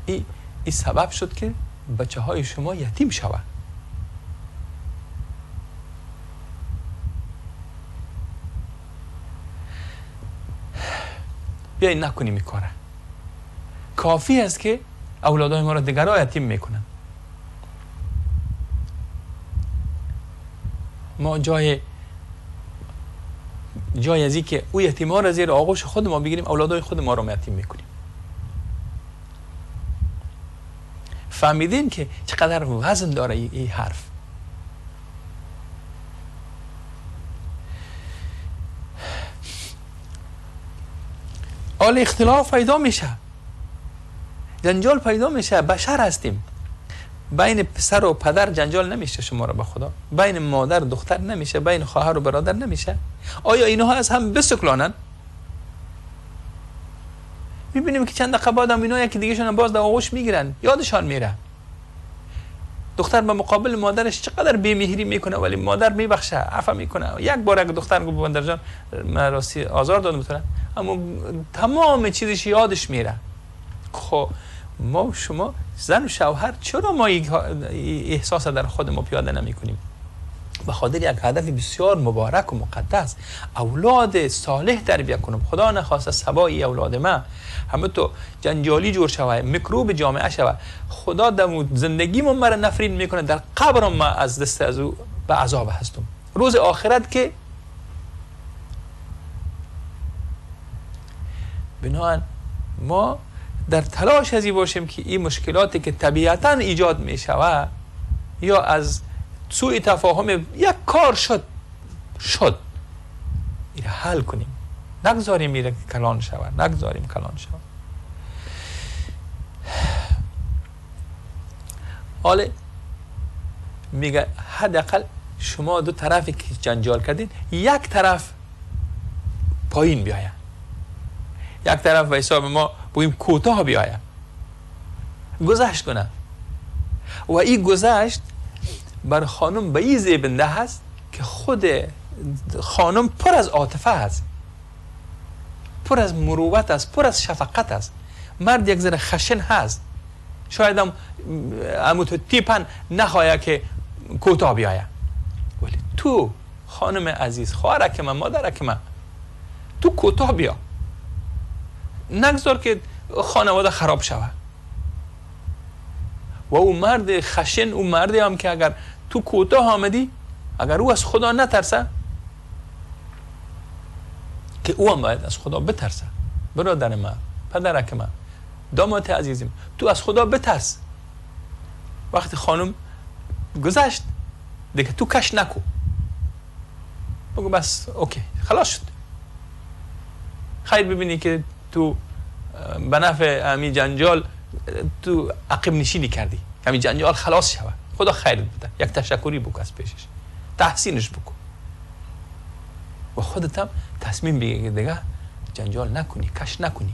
این سبب شد که بچه های شما یتیم شوند. بیاین نکنیم این کاره. کافی است که اولادای ما را دیگرها یتیم میکنن. ما جای از این که او یتیم ها را زیر آغوش خود ما بگیریم، اولادای خود ما را یتیم میکنیم. فهمیدین که چقدر وزن داره این حرف؟ حال اختلاف پیدا میشه، جنجال پیدا میشه. بشر هستیم، بین پسر و پدر جنجال نمیشه شما را به خدا، بین مادر دختر نمیشه، بین خواهر و برادر نمیشه. آیا اینها از هم بسکلانن؟ میبینیم که چند دقیقه بعد هم اینا یکی دیگه شون باز در آغوش میگیرن، یادشان میره. دختر به مقابل مادرش چقدر بی‌مهری میکنه، ولی مادر میبخشه، عفو میکنه. یک بار اگه دختر گفت بندر جان من راستی آزار دادم میتونه، اما تمام چیزش یادش میره. خب ما شما زن و شوهر چرا ما احساس در خود ما پیاده نمی کنیم؟ به خاطر یک هدف بسیار مبارک و مقدس، اولاد صالح تربیه کنم. خدا نخواسته سبای اولاد ما همه تو جنجالی جور شوه، میکروب جامعه شوه. خدا در زندگی ما مرا نفرین میکنه، در قبرم ما از دست از او به عذاب هستم. روز آخرت که بناهن ما در تلاش ازی باشیم که این مشکلاتی که طبیعتا ایجاد می شود یا از سوء تفاهم یک کار شد این حل کنیم، نگذاریم این کلان شود، نگذاریم کلان شود. حالا میگه حداقل شما دو طرفی که جنجال کردین، یک طرف پایین بیاید، یک طرف به حساب ما بگیم کوتاه بیاید، گذشت کنه. و این گذشت بر خانم به این زیبنده هست که خود خانم پر از عاطفه هست، پر از مروت است، پر از شفقت است. مرد یک ذره خشن هست، شاید هم امو تو تیپن نخواهد که کوتاه بیاید، ولی تو خانم عزیز، خواهرک من، مادرک من، تو کوتاه بیا، نگذار که خانواده خراب شود. و او مرد خشن، او مردی هم که اگر تو کوتاه آمدی، اگر او از خدا نترسه، که او هم باید از خدا بترسه. برادر من، پدرک من، داماد عزیزم، تو از خدا بترس. وقتی خانم گذشت دیگه تو کش نکو، بگو بس اوکی خلاص شد. خیر ببینی که تو به نفع امی جنجال تو عقب نشینی کردی، امی جنجال خلاص شود، خدا خیرت بده، یک تشکری بکن از پیشش، تحسینش بکن و خودت هم تصمیم بگیر دیگه جنجال نکنی، کش نکنی.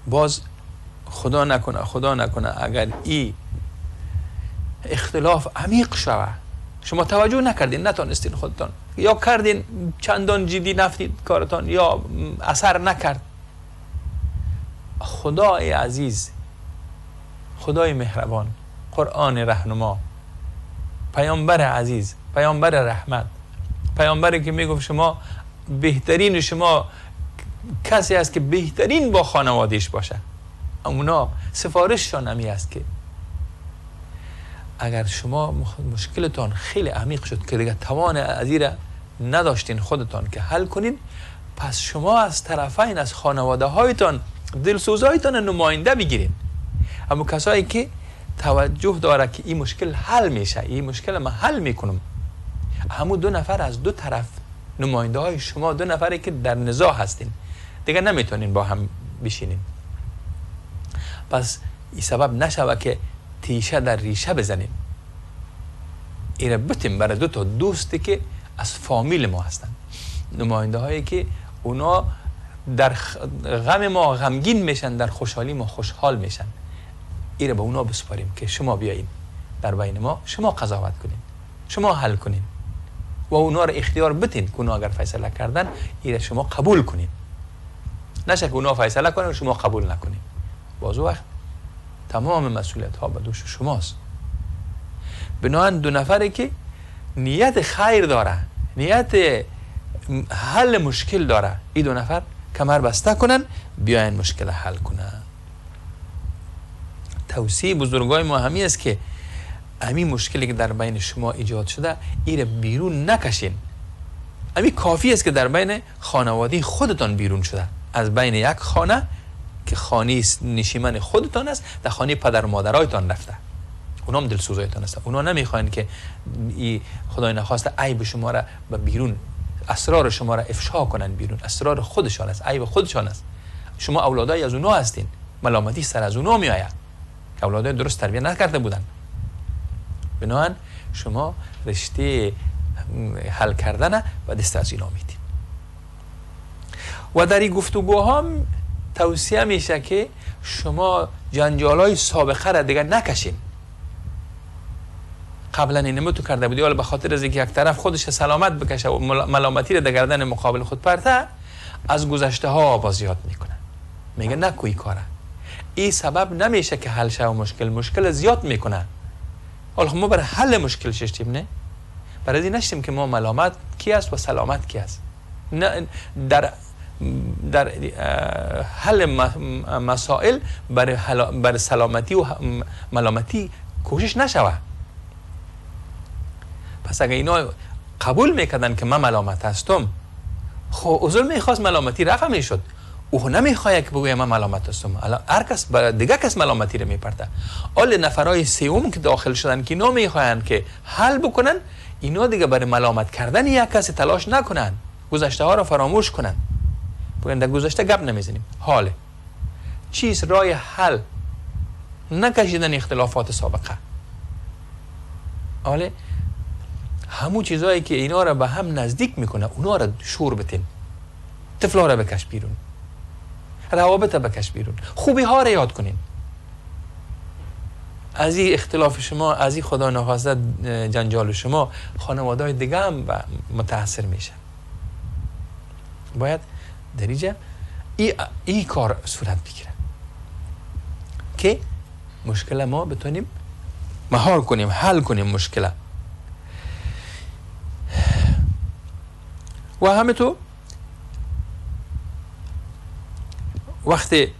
باز خدا نکنه، خدا نکنه اگر ای اختلاف عمیق شود، شما توجه نکردین، نتانستین خودتان، یا کردین چندان جدی نفتید کارتان، یا اثر نکرد، خدای عزیز، خدای مهربان، قرآن رهنما، پیامبر عزیز، پیامبر رحمت، پیامبری که میگفت شما بهترین، شما کسی است که بهترین با خانوادهش باشه، اونا سفارششان همی است که اگر شما مشکلتان خیلی عمیق شد که دیگه توان از این نداشتین خودتان که حل کنین، پس شما از طرفین، از خانواده هایتان، دلسوزایتان نماینده بگیرین. اما کسایی که توجه داره که این مشکل حل میشه، این مشکل ما حل میکنم، همون دو نفر از دو طرف نماینده های شما، دو نفری که در نزاع هستین دیگه نمیتونین با هم بشینین. پس این سبب نشوه که تیشه در ریشه بزنیم، ایره بتیم برای دو تا دوستی که از فامیل ما هستن، نماینده هایی که اونا در غم ما غمگین میشن، در خوشحالی ما خوشحال میشن. ایره به اونا بسپاریم که شما بیایین در بین ما، شما قضاوت کنین، شما حل کنین و اونا رو اختیار بتین که اونا اگر فیصله کردن ایره شما قبول کنین، نشه که اونا فیصله کنن و شما قبول نکنین. باز وقت تمام مسئولیت ها به دوش شماست. بنابراین دو نفری که نیت خیر داره، نیت حل مشکل داره، این دو نفر کمر بسته کنن، بیاین مشکل حل کنن. توصیه بزرگای ما همی است که همین مشکلی که در بین شما ایجاد شده ایره بیرون نکشین. همین کافی است که در بین خانواده خودتان بیرون شده، از بین یک خانه که خانه نشیمن خودتان است، در خانه پدر و مادرایتان رفته، اونا هم دلسوزایتان هستن، اونا نمیخواین که خدای نخواسته عیب شما را به بیرون، اسرار شما را افشا کنن بیرون. اسرار خودشان است، عیب خودشان است. شما اولادای از اونا هستین، ملامتی سر از اونا میآید که اولادای درست تربیت نکرده بودن. بنابراین شما رشته حل کردن و دست از اینا میدین. و در این گفتگوها توصیه میشه که شما جنجالای سابقه را دیگه نکشین. قبلا اینمو تو کرده بودی، حالا به خاطر از اینکه یک طرف خودش سلامت بکشه و ملامتی را در گردن مقابل خود پرته، از گذشته ها باز یاد میکنه، میگه نکوی کاره. این سبب نمیشه که حل شه و مشکل زیاد میکنه. حالا ما برای حل مشکل ششتیم، نه برای این نشتیم که ما ملامت کی است و سلامت کی است. نه، در حل مسائل برای سلامتی و ملامتی کوشش نشوه. پس اگه اینا قبول میکردن که من ملامت هستم، خب عذر میخواست، ملامتی رفع میشد. او نمیخواد که بگویه من ملامت هستم. هر کس برای دیگه کس ملامتی رو میپرته. آل نفرای سوم که داخل شدن که اینا میخواین که حل بکنن، اینا دیگه برای ملامت کردن یک کسی تلاش نکنن، گذشته ها رو فراموش کنن، بگن در گذشته گپ نمیزنیم. حاله چیز رای حل نکشیدن اختلافات سابقه. حاله همون چیزایی که اینا رو به هم نزدیک میکنه اونا رو شور بتین، طفلا رو بکش بیرون، روابط رو بکش بیرون، خوبی ها رو یاد کنین. از این اختلاف شما، از این خدا نخواسته جنجال شما، خانواده های دیگه هم متاثر میشن. باید در اینجا ای کار صورت بگیره که مشکل ما بتونیم مهار کنیم، حل کنیم مشکل. و همه تو وقتی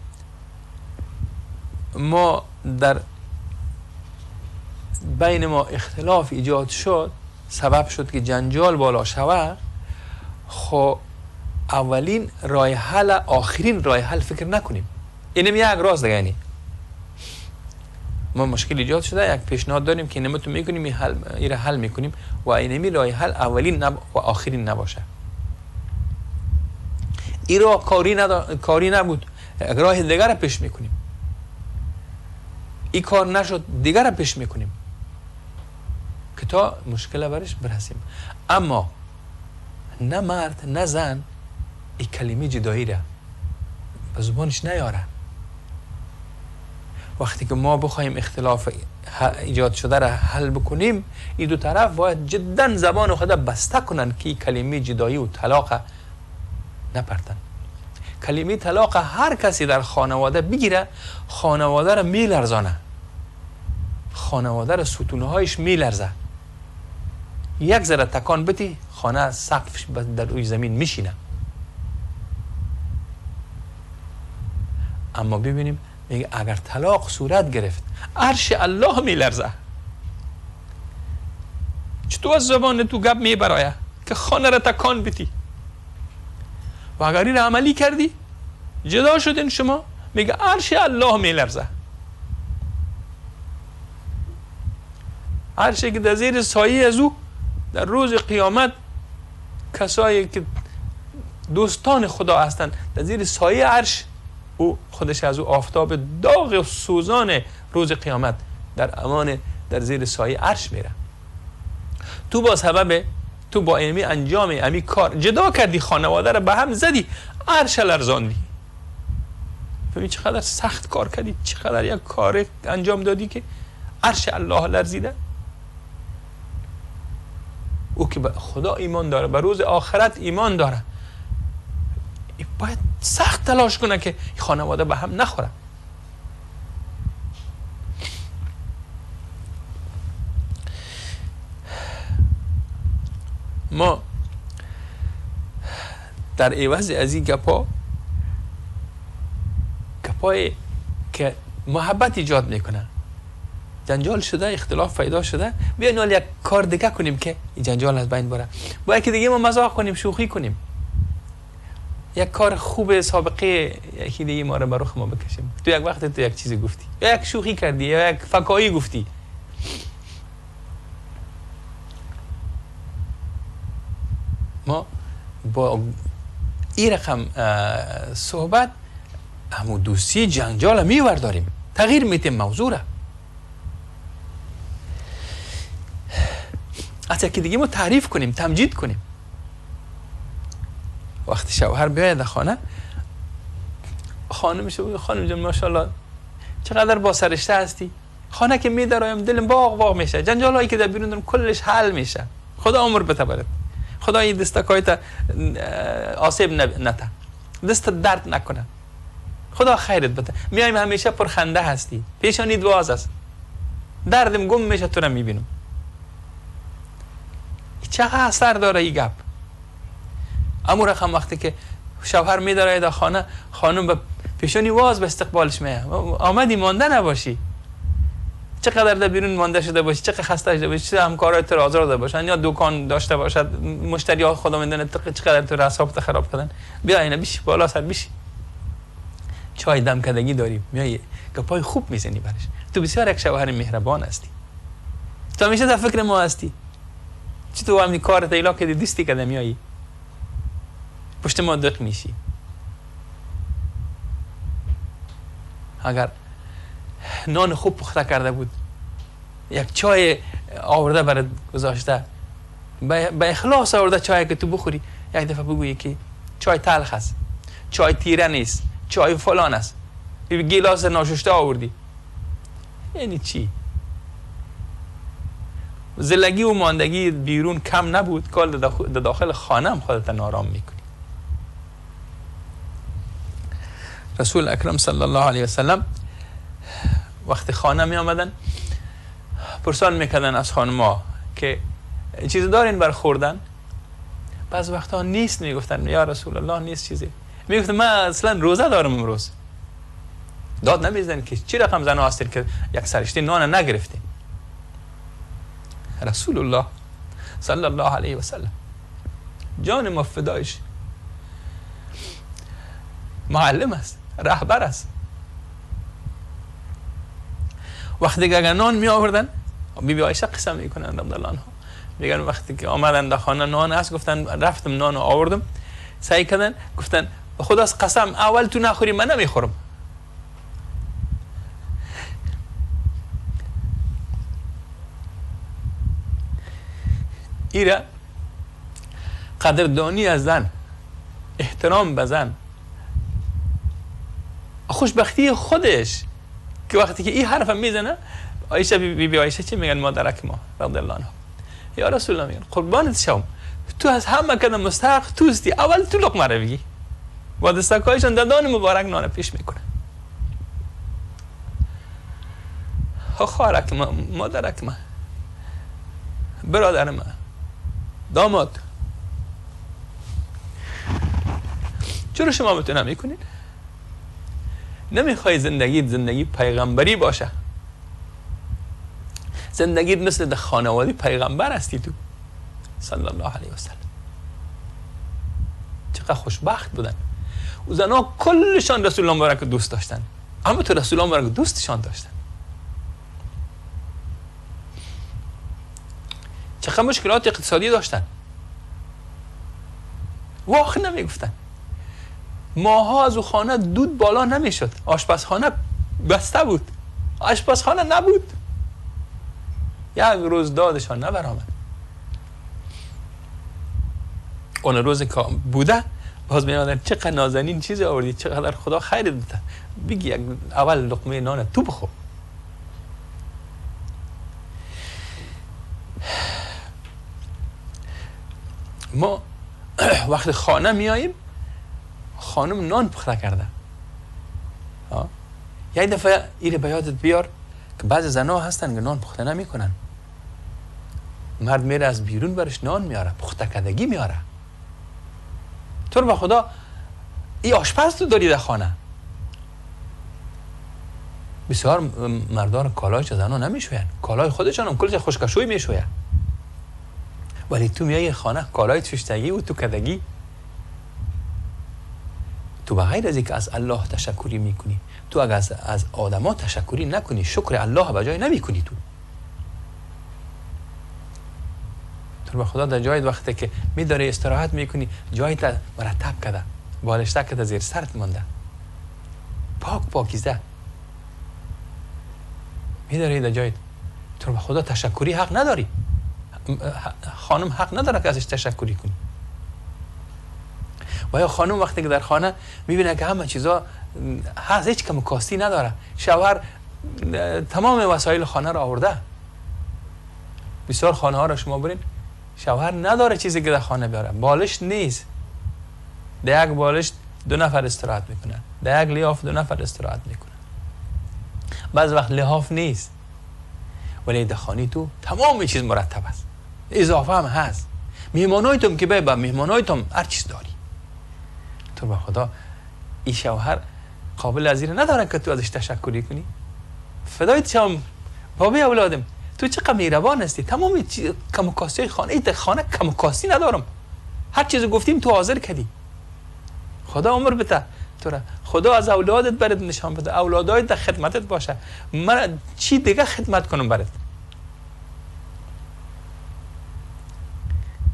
ما در بین ما اختلاف ایجاد شد، سبب شد که جنجال بالا شود، خب اولین راه حل، آخرین راه حل فکر نکنیم. اینم یک راز دیگه، یعنی ما مشکل ایجاد شده، یک پیشنهاد داریم که اینم تو میکنیم، این حل میکنیم و اینمی راه حل اولین و آخرین نباشه. این راه کاری نبود، راه دیگر را پیش میکنیم. این کار نشد، دیگر را پیش میکنیم که تا مشکل برش برسیم. اما نه مرد نه زن این کلمه جدایی را به زبانش نیاره. وقتی که ما بخوایم اختلاف ایجاد شده را حل بکنیم، این دو طرف باید جدا زبان خود بسته کنن که کلمه جدایی و طلاق نپرتن. کلمه طلاق هر کسی در خانواده بگیره، خانواده را میلرزانه، خانواده را ستونهایش میلرزه. یک ذره تکان بتی، خانه سقفش در روی زمین میشینه. اما ببینیم میگه اگر طلاق صورت گرفت، عرش الله میلرزه. چطور از زبان تو گپ میبرایه که خانه را تکان بتی؟ و اگر این عملی کردی جدا شدین شما، میگه عرش الله میلرزه. عرشی که در زیر سایه از او در روز قیامت کسایی که دوستان خدا هستند در زیر سایه عرش، او خودش از او آفتاب داغ و سوزان روز قیامت در امان در زیر سایه عرش میره. تو با سبب تو با امی انجام امی کار جدا کردی خانواده رو به هم زدی، عرش لرزاندی. فهمی چقدر سخت کار کردی، چقدر یک کار انجام دادی که عرش الله لرزیده. او که به خدا ایمان داره، به روز آخرت ایمان داره، باید سخت تلاش کنه که خانواده به هم نخوره. ما در عوض از این گپای که محبت ایجاد میکنه، جنجال شده، اختلاف پیدا شده، بیاین حال یک کار دیگه کنیم که این جنجال از بین بره. باید که دیگه ما مزاح کنیم، شوخی کنیم، یک کار خوب سابقه یکی دیگه ما رو به رخ ما بکشیم. تو یک وقت تو یک چیزی گفتی، یا یک شوخی کردی، یا یک فکایی گفتی. ما با این رقم صحبت همون دوستی جنجال میورداریم، تغییر میتیم موضوع را. از یکی دیگه ما تعریف کنیم، تمجید کنیم. وقتی شوهر بیاید در خانه، خانمش بگه خانم جان ماشاءالله چقدر با سرشته هستی، خانه که میدرایم دلم باغ باغ میشه، جنجال هایی که در بیرون دارم کلش حل میشه، خدا عمر بده برات، خدا این دستکایت آسیب نته، دست درد نکنه، خدا خیرت بده، میایم همیشه پرخنده هستی، پیشانیت باز است، دردم گم میشه تو رو میبینم. چقدر اثر داره این گپ. امو رقم وقتی که شوهر میداره در خانه، خانم به پیشانی واز به استقبالش میه، آمدی مانده نباشی، چقدر در بیرون مانده شده باشی، چقدر خسته شده باشی، چه همکارای تو را آزار داده باشن، یا دکان داشته باشد، مشتری ها خدا میدونه چقدر تو را اعصابت خراب کردن، بیا اینا بیشی بالا سر بیشی، چای دم کردگی داری، میای گپای خوب میزنی برش. تو بسیار یک شوهر مهربان هستی، تو همیشه در فکر ما هستی، چی تو همین کارت ایلا که دیستی کده میایی پشت ما دق میشی. اگر نان خوب پخته کرده بود، یک چای آورده برات گذاشته، به اخلاص آورده چای که تو بخوری، یک دفعه بگویی که چای تلخ است، چای تیره نیست، چای فلان است، گیلاس ناشسته آوردی، یعنی چی؟ زلگی و ماندگی بیرون کم نبود، کال در داخل خانه هم خودت نارام میکنی. رسول اکرم صلی الله علیه وسلم وقتی خانه می آمدن پرسان میکردن از خانما که چیز دارین بر خوردن؟ بعض وقتا نیست، میگفتن یا رسول الله نیست چیزی. میگفتن من اصلا روزه دارم امروز. داد نمیزدن که چی رقم زنها هستین که یک سرشته نان نگرفتین. رسول الله صلی الله علیه و سلم جان ما فدایش، معلم است، رهبر است. وقتی که اگر نان می آوردن، بی بی عایشه قسم میکنن رضی الله عنها، میگن وقتی که آمدن در خانه نان است، گفتن رفتم نان آوردم، سعی کردن گفتن به خداست قسم اول تو نخوری من نمیخورم. ایره قدردانی از زن، احترام به زن، خوشبختی خودش که وقتی که این حرف میزنه عایشه بی بی عایشه چی میگن مادرک ما رضی الله عنها، یا رسول الله میگن قربانت شوم، تو از همه کدام مستحق توستی، اول تو لقمه رو بگی. با دستکایشان دندان مبارک نان پیش میکنه. خواهرک ما، مادرک ما، برادر ما، داماد، چرا شما میتونم میکنین؟ نمیخوای زندگیت زندگی پیغمبری باشه، زندگیت مثل در خانواده پیغمبر هستی تو صلی الله علیه و سلم. چقدر چقدر خوشبخت بودن. و زنها کلشان رسول الله مبارک دوست داشتن، اما تو رسول الله مبارک دوستشان داشتن. چقدر مشکلات اقتصادی داشتن، واخ نمیگفتن. ماها از او خانه دود بالا نمیشد، آشپزخانه بسته بود، آشپزخانه نبود. یک روز دادشان نبرآمد. اون روز که بوده باز میامدن چقدر نازنین چیزی آوردی، چقدر خدا خیر داده، بگی اول لقمه نان تو بخور. ما وقت خانه میاییم خانم نان پخته کرده. یک دفعه ایره به یادت بیار که بعض زنها هستن که نان پخته نمیکنن. مرد میره از بیرون برش نان میاره، پخته کردگی میاره. تو رو به خدا ای آشپز تو داری در خانه. بسیار مردان کالایش زنها نمیشوین، کالای خودشان هم کلش خشکشوی میشوین، ولی تو میای خانه کالای ششتگی و تو کدگی. تو به غیر از اینکه از الله تشکری میکنی، تو اگر از آدما تشکری نکنی، شکر الله به جای نمیکنی. تو به خدا در جای وقتی که میداری استراحت میکنی، جای تا مرتب کرده، بالشته کرده، زیر سرت مانده، پاک پاکیزه میداری در جای. تو به خدا تشکری حق نداری، خانم حق نداره که ازش تشکری کنی. و یا خانم وقتی که در خانه میبینه که همه چیزا هست، هیچ کم کاستی نداره، شوهر تمام وسایل خانه را آورده. بسیار خانه ها را شما برین شوهر نداره چیزی که در خانه بیاره، بالشت نیست، در یک بالشت دو نفر استراحت میکنن، در یک لحاف دو نفر استراحت میکنن، بعض وقت لحاف نیست، ولی در خانه تو تمام چیز مرتب است، اضافه هم هست. میهمانایتم که به میهمانایتم هر چیز داری. تو به خدا این شوهر قابل از این نداره که تو ازش تشکری کنی. فدایت شم بابای اولادم، تو چقدر مهربان هستی، تمام کم و کاستی خانه، ای خانه کم و کاستی ندارم، هر چیز گفتیم تو حاضر کردی. خدا عمر بده تو را، خدا از اولادت برات نشان بده، اولادایت در خدمتت باشه، من چی دیگه خدمت کنم برات؟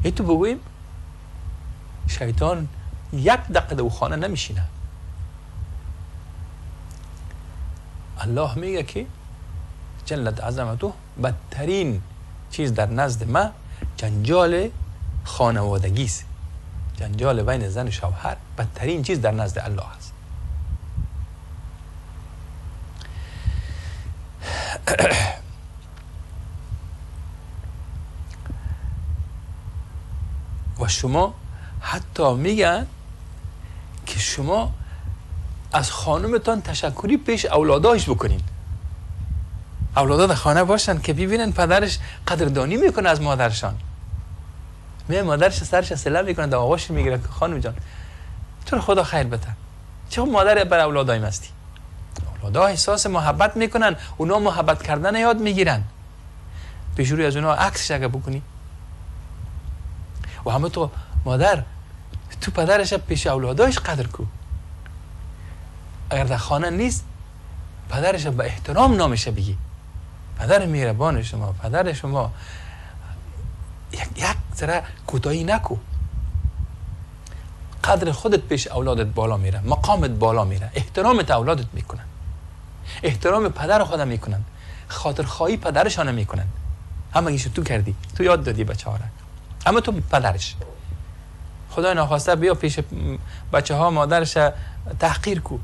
ای تو بگوییم شیطان یک دقیقه در خانه نمیشینه. الله میگه که جلت عظمته بدترین چیز در نزد ما جنجال خانوادگی است. جنجال بین زن و شوهر بدترین چیز در نزد الله است. و شما حتی میگن که شما از خانمتان تشکری پیش اولادایش بکنین. اولادا در خانه باشن که ببینن پدرش قدردانی میکنه از مادرشان. می مادرش سرش سلام میکنه، در آغوش میگیره که خانم جان تو رو خدا خیر بده، چه مادر بر اولادایم هستی. اولادا احساس محبت میکنن، اونا محبت کردن یاد میگیرن. پیش روی از اونا عکسش اگه بکنی و همه تو مادر تو پدرش پیش اولادایش قدر کو. اگر در خانه نیست پدرش به احترام نامش بگی، پدر مهربان شما، پدر شما، یک ذره کوتاهی نکو. قدر خودت پیش اولادت بالا میره، مقامت بالا میره، احترامت اولادت میکنن، احترام پدر خودم میکنن، خاطرخواهی پدرشان میکنن. همگیش تو کردی، تو یاد دادی بچه ها را، اما تو پدرش خدای ناخواسته بیا پیش بچه ها مادرش تحقیر کو،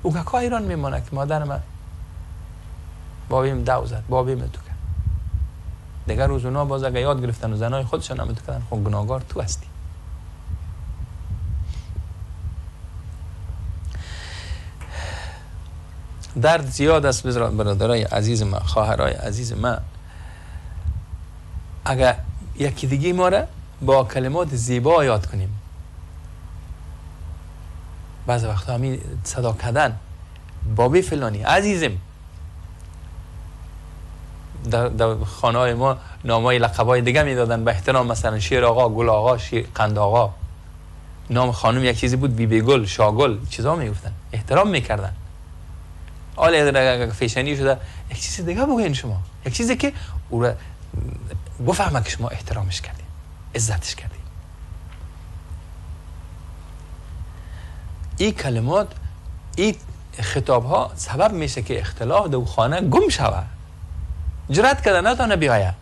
او که ایران میمانه که مادر من بابیم دو زد، بابیم تو کرد. دیگر روز اونا باز اگه یاد گرفتن و زنای خودشان هم تو کردن، خب گناهگار تو هستی. درد زیاد است برادرای عزیز من، خواهرای عزیز من. اگر یکی دیگه ما را با کلمات زیبا یاد کنیم، بعض وقتا همین صدا کردن بابی فلانی عزیزم، در خانه های ما نامای لقبای دیگه میدادن به احترام، مثلا شیر آقا، گل آقا، شیر قند آقا. نام خانم یک چیزی بود، بی گل، شاگل، چیزا میگفتن، احترام میکردن. حالا فیشنی شده یک چیز دیگه بگوین شما، یک چیزی که او را بفهمه که شما احترامش کردین، عزتش کردین. این کلمات، این خطاب ها سبب میشه که اختلاف در خانه گم شوه، جرأت کرده نتونه بیاید.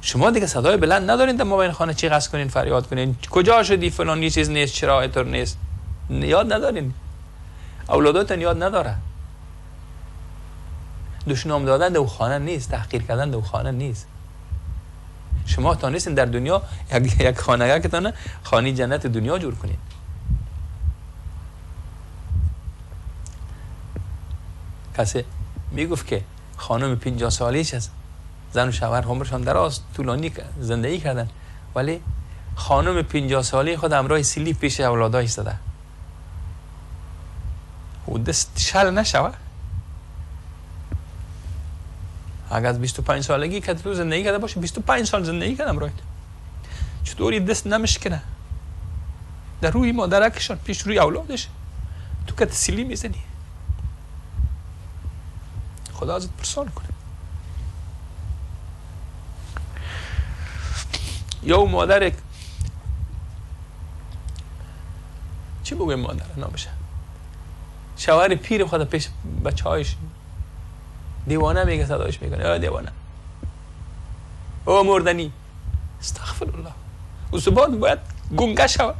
شما دیگه صدای بلند ندارین در مابین خانه چی قصد کنین، فریاد کنین، کجا شدی فلان، یه چیز نیست، چرا اینطور نیست، یاد ندارین، اولاداتون یاد نداره. دشنام دادن در خانه نیست، تحقیر کردن در خانه نیست. شما تانستین در دنیا یک خانه که تانه خانه جنت دنیا جور کنین. کسی میگفت که خانم 50 ساله‌اش است، زن و شوهر عمرشان دراز طولانی زندگی کردن، ولی خانم 50 ساله خود همراه سیلی پیش اولادایش زده و دست شل نشوه. اگر از 25 سالگی که تو زندگی کرده باشه، 25 سال زندگی کردم رایت، چطوری دست نمشکنه در روی مادرکشان پیش روی اولادش تو که سیلی میزنی؟ خدا ازت پرسان کنه. یا او مادر چی بگویم، مادر نامشه، شوهر پیر خود پیش بچه هایش دیوانه میگه، صدایش میکنه او دیوانه، او مردنی، استغفر الله. او زبان باید گنگه شود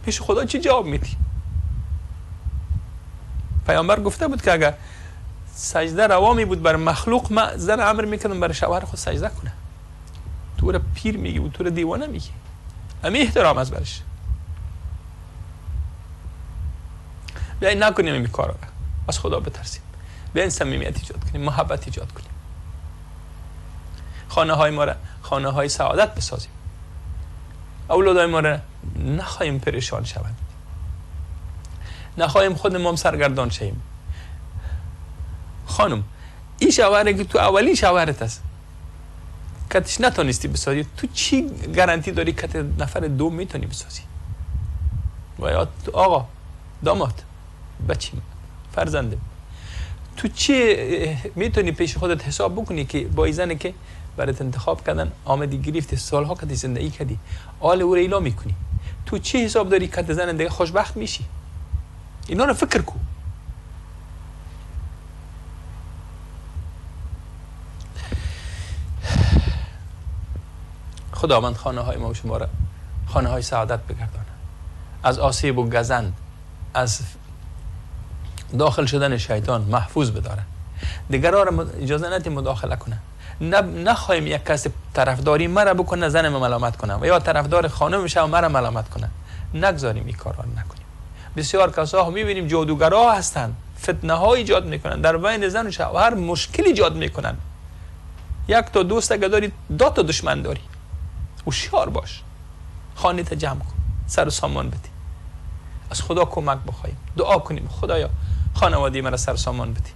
پیش خدا. چی جواب میدی؟ پیامبر گفته بود که اگر سجده روا می بود بر مخلوق، ما زن امر میکردم برای شوهر خود سجده کنه. تو را پیر میگی و تو را دیوانه میگی، امی احترام از برش. بیاین نکنیم این کارا، از خدا بترسیم، بیاین صمیمیت ایجاد کنیم، محبت ایجاد کنیم، خانه های ما را خانه های سعادت بسازیم، اولادهای ما را نخواهیم پریشان شوند، نخواهیم خود ما هم سرگردان شویم. خانم، این شوهره که تو اولین شوهرت است کتش نتونستی بسازی، تو چی گارانتی داری که نفر دو میتونی بسازی؟ و یا آقا، داماد، بچیم، فرزندم، تو چی میتونی پیش خودت حساب بکنی که با این زنی که برات انتخاب کردن آمدی گرفتی، سالها کتی زندگی کردی، آل او رو ایلا میکنی، تو چی حساب داری که زن دیگه خوشبخت میشی؟ اینا رو فکر کو. خداوند خانه های ما و شما را خانه های سعادت بگردانه، از آسیب و گزند، از داخل شدن شیطان محفوظ بداره. دیگران را اجازه ندیم مداخله کنه. نخواهیم یک کس طرفداری مرا بکنه، زن ما ملامت کنه، و یا طرفدار خانم شه و مرا ملامت کنه. نگذاریم این کارا نکنیم. بسیار کسا میبینیم جادوگرا هستند، فتنه ها ایجاد میکنن، در بین زن و شوهر مشکل ایجاد میکنن. یک تا دوست اگه داری، دو تا دشمن داری. هوشیار باش، خانه تا جمع کن، سر و سامان بدی، از خدا کمک بخوایم، دعا کنیم خدایا خانواده مرا سر سامان بدی،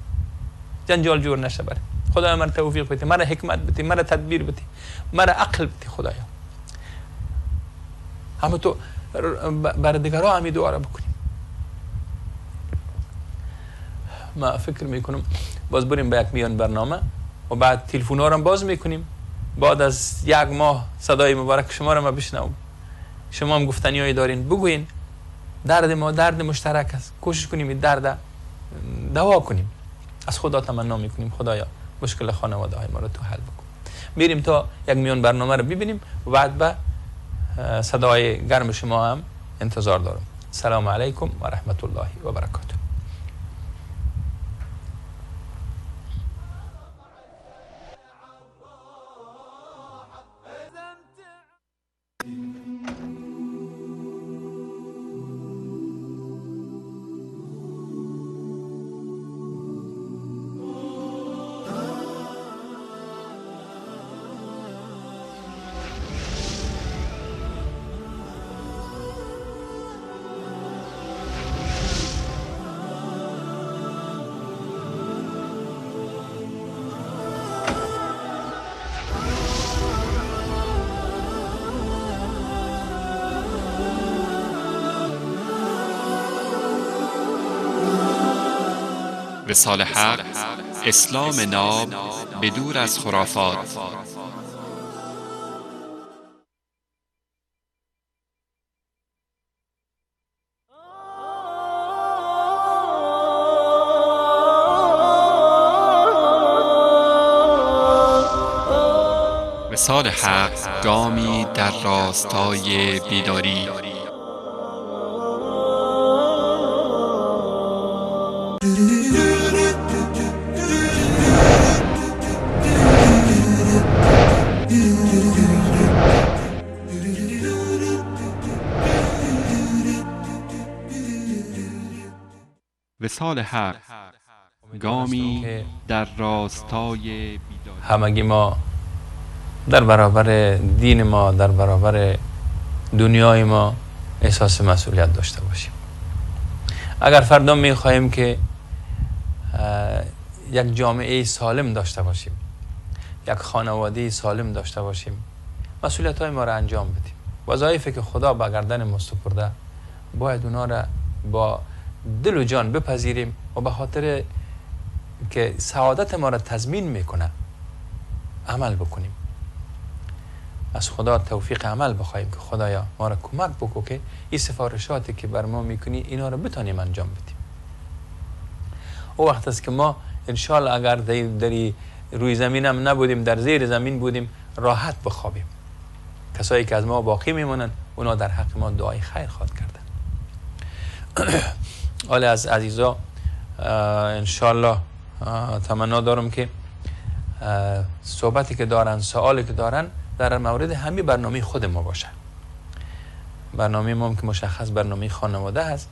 جنجال جور نشه بره، خدایا مرا توفیق بده، مرا حکمت بده، مرا تدبیر بده، مرا عقل بده خدایا. همه تو برای دیگرها همی دعا را بکنیم. ما فکر میکنم باز بریم به یک میان برنامه و بعد تلفن ها را باز میکنیم. بعد از یک ماه صدای مبارک شما را ما بشنوم. شما هم گفتنی هایی دارین بگوین. درد ما درد مشترک است، کوشش کنیم این درد دوا کنیم. از خدا تمنا میکنیم خدایا مشکل خانواده های ما را تو حل بکن. میریم تا یک میان برنامه رو ببینیم و بعد به صدای گرم شما هم انتظار دارم. سلام علیکم و رحمت الله و برکاته. وصال حق، اسلام ناب بدور از خرافات. وصال حق، گامی در راستای بیداری. وصال حق، گامی در راستای بیداری. همگی ما در برابر دین ما، در برابر دنیای ما احساس مسئولیت داشته باشیم. اگر فردا میخواهیم که یک جامعه سالم داشته باشیم، یک خانواده سالم داشته باشیم، مسئولیت های ما را انجام بدیم. وظایفی که خدا به گردن ما سپرده باید اونا را با دل و جان بپذیریم و به خاطر که سعادت ما را تضمین میکنه عمل بکنیم. از خدا توفیق عمل بخواهیم که خدایا ما را کمک بکن که این سفارشاتی که بر ما میکنی اینا را بتانیم انجام بدیم. او وقت است که ما انشالله اگر در روی زمین هم نبودیم، در زیر زمین بودیم، راحت بخوابیم. کسایی که از ما باقی میمونن اونا در حق ما دعای خیر خواهد کردن. حالا از عزیزا انشالله تمنا دارم که صحبتی که دارن، سوالی که دارن در مورد همین برنامه خود ما باشه. برنامه ما هم که مشخص برنامه خانواده هست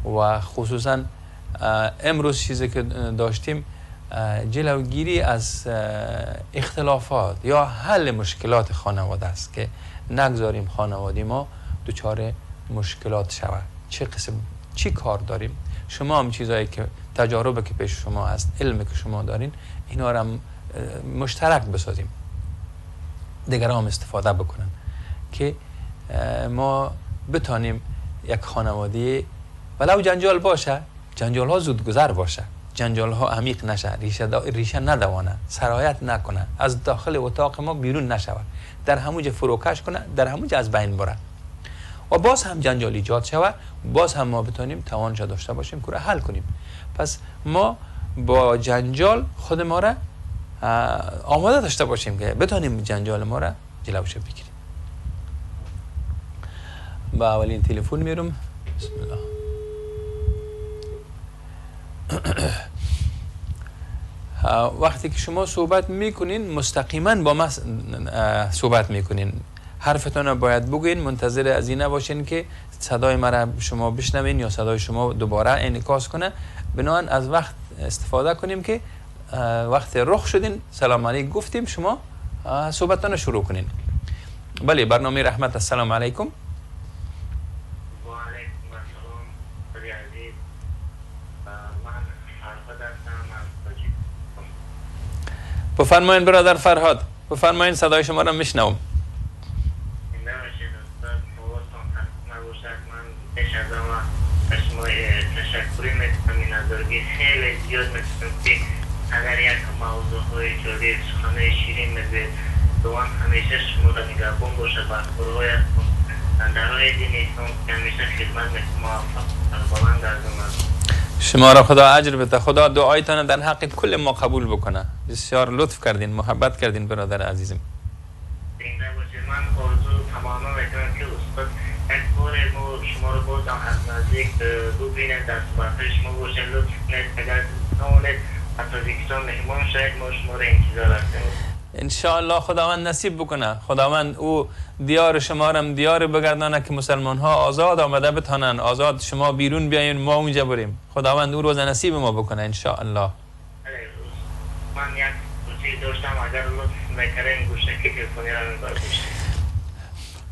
و خصوصا امروز چیزی که داشتیم جلوگیری از اختلافات یا حل مشکلات خانواده است که نگذاریم خانواده ما دچار مشکلات شود. چه قسم چی کار داریم؟ شما هم چیزایی که تجاربی که پیش شما هست، علمی که شما دارین، اینا رو هم مشترک بسازیم، دیگران هم استفاده بکنن که ما بتانیم یک خانواده ولو جنجال باشه، جنجال ها زود گذر باشه، جنجال ها عمیق نشه، ریشه ندوانه، سرایت نکنه، از داخل اتاق ما بیرون نشود، در همونجا فروکش کنه، در همونجا از بین بره و باز هم جنجال ایجاد شود، باز هم ما بتانیم توانش داشته باشیم که را حل کنیم. پس ما با جنجال خود ما را آماده داشته باشیم که بتانیم جنجال ما را جلوش بگیریم. با اولین تلفن میرم. بسم الله. وقتی که شما صحبت میکنین مستقیما با ما صحبت میکنین، حرفتون رو باید بگوین، منتظر از این نباشین که صدای مرا شما بشنوین یا صدای شما دوباره انعکاس کنه. بنابراین از وقت استفاده کنیم که وقت رخ شدین سلام علیک گفتیم، شما صحبتتون رو شروع کنین. بله، برنامه رحمت. السلام علیکم. و علیکم السلام. عزیز، من فرهاد هستم از تاجیکستان. بفرمایین برادر فرهاد، بفرمایین، صدای شما را میشنوم. از شما تشکری میکنم، این خیلی زیاد میکنم که اگر یک موضوع های جالب سخنهای شیرین میگوید، دوام همیشه شما را نگهبان باشه، برخورهای در راه دین اسلام که همیشه خدمت میکنم، موفق سربلند از شما را خدا اجر بده، خدا دعایتان در حق کل ما قبول بکنه. بسیار لطف کردین، محبت کردین برادر عزیزم. زنده باشید. من آرزو تماما میکنم که استاد یک بار ما شما رو باز از نزدیک ببینیم، در صحبت‌های شما باشه، لطف کنید اگر تواند از تاجیکستان مهمان شاید، ما شما رو انتظار هستیم. انشاءالله خداوند نصیب بکنه، خداوند او دیار شما را هم دیار بگردانه که مسلمان ها آزاد آمده بتانن، آزاد شما بیرون بیاین ما اونجا بریم. خداوند او روز نصیب ما بکنه انشاءالله. من یک پرسش داشتم، اگر لطف میکردین گوشکی تلفنی را میبرداشتم.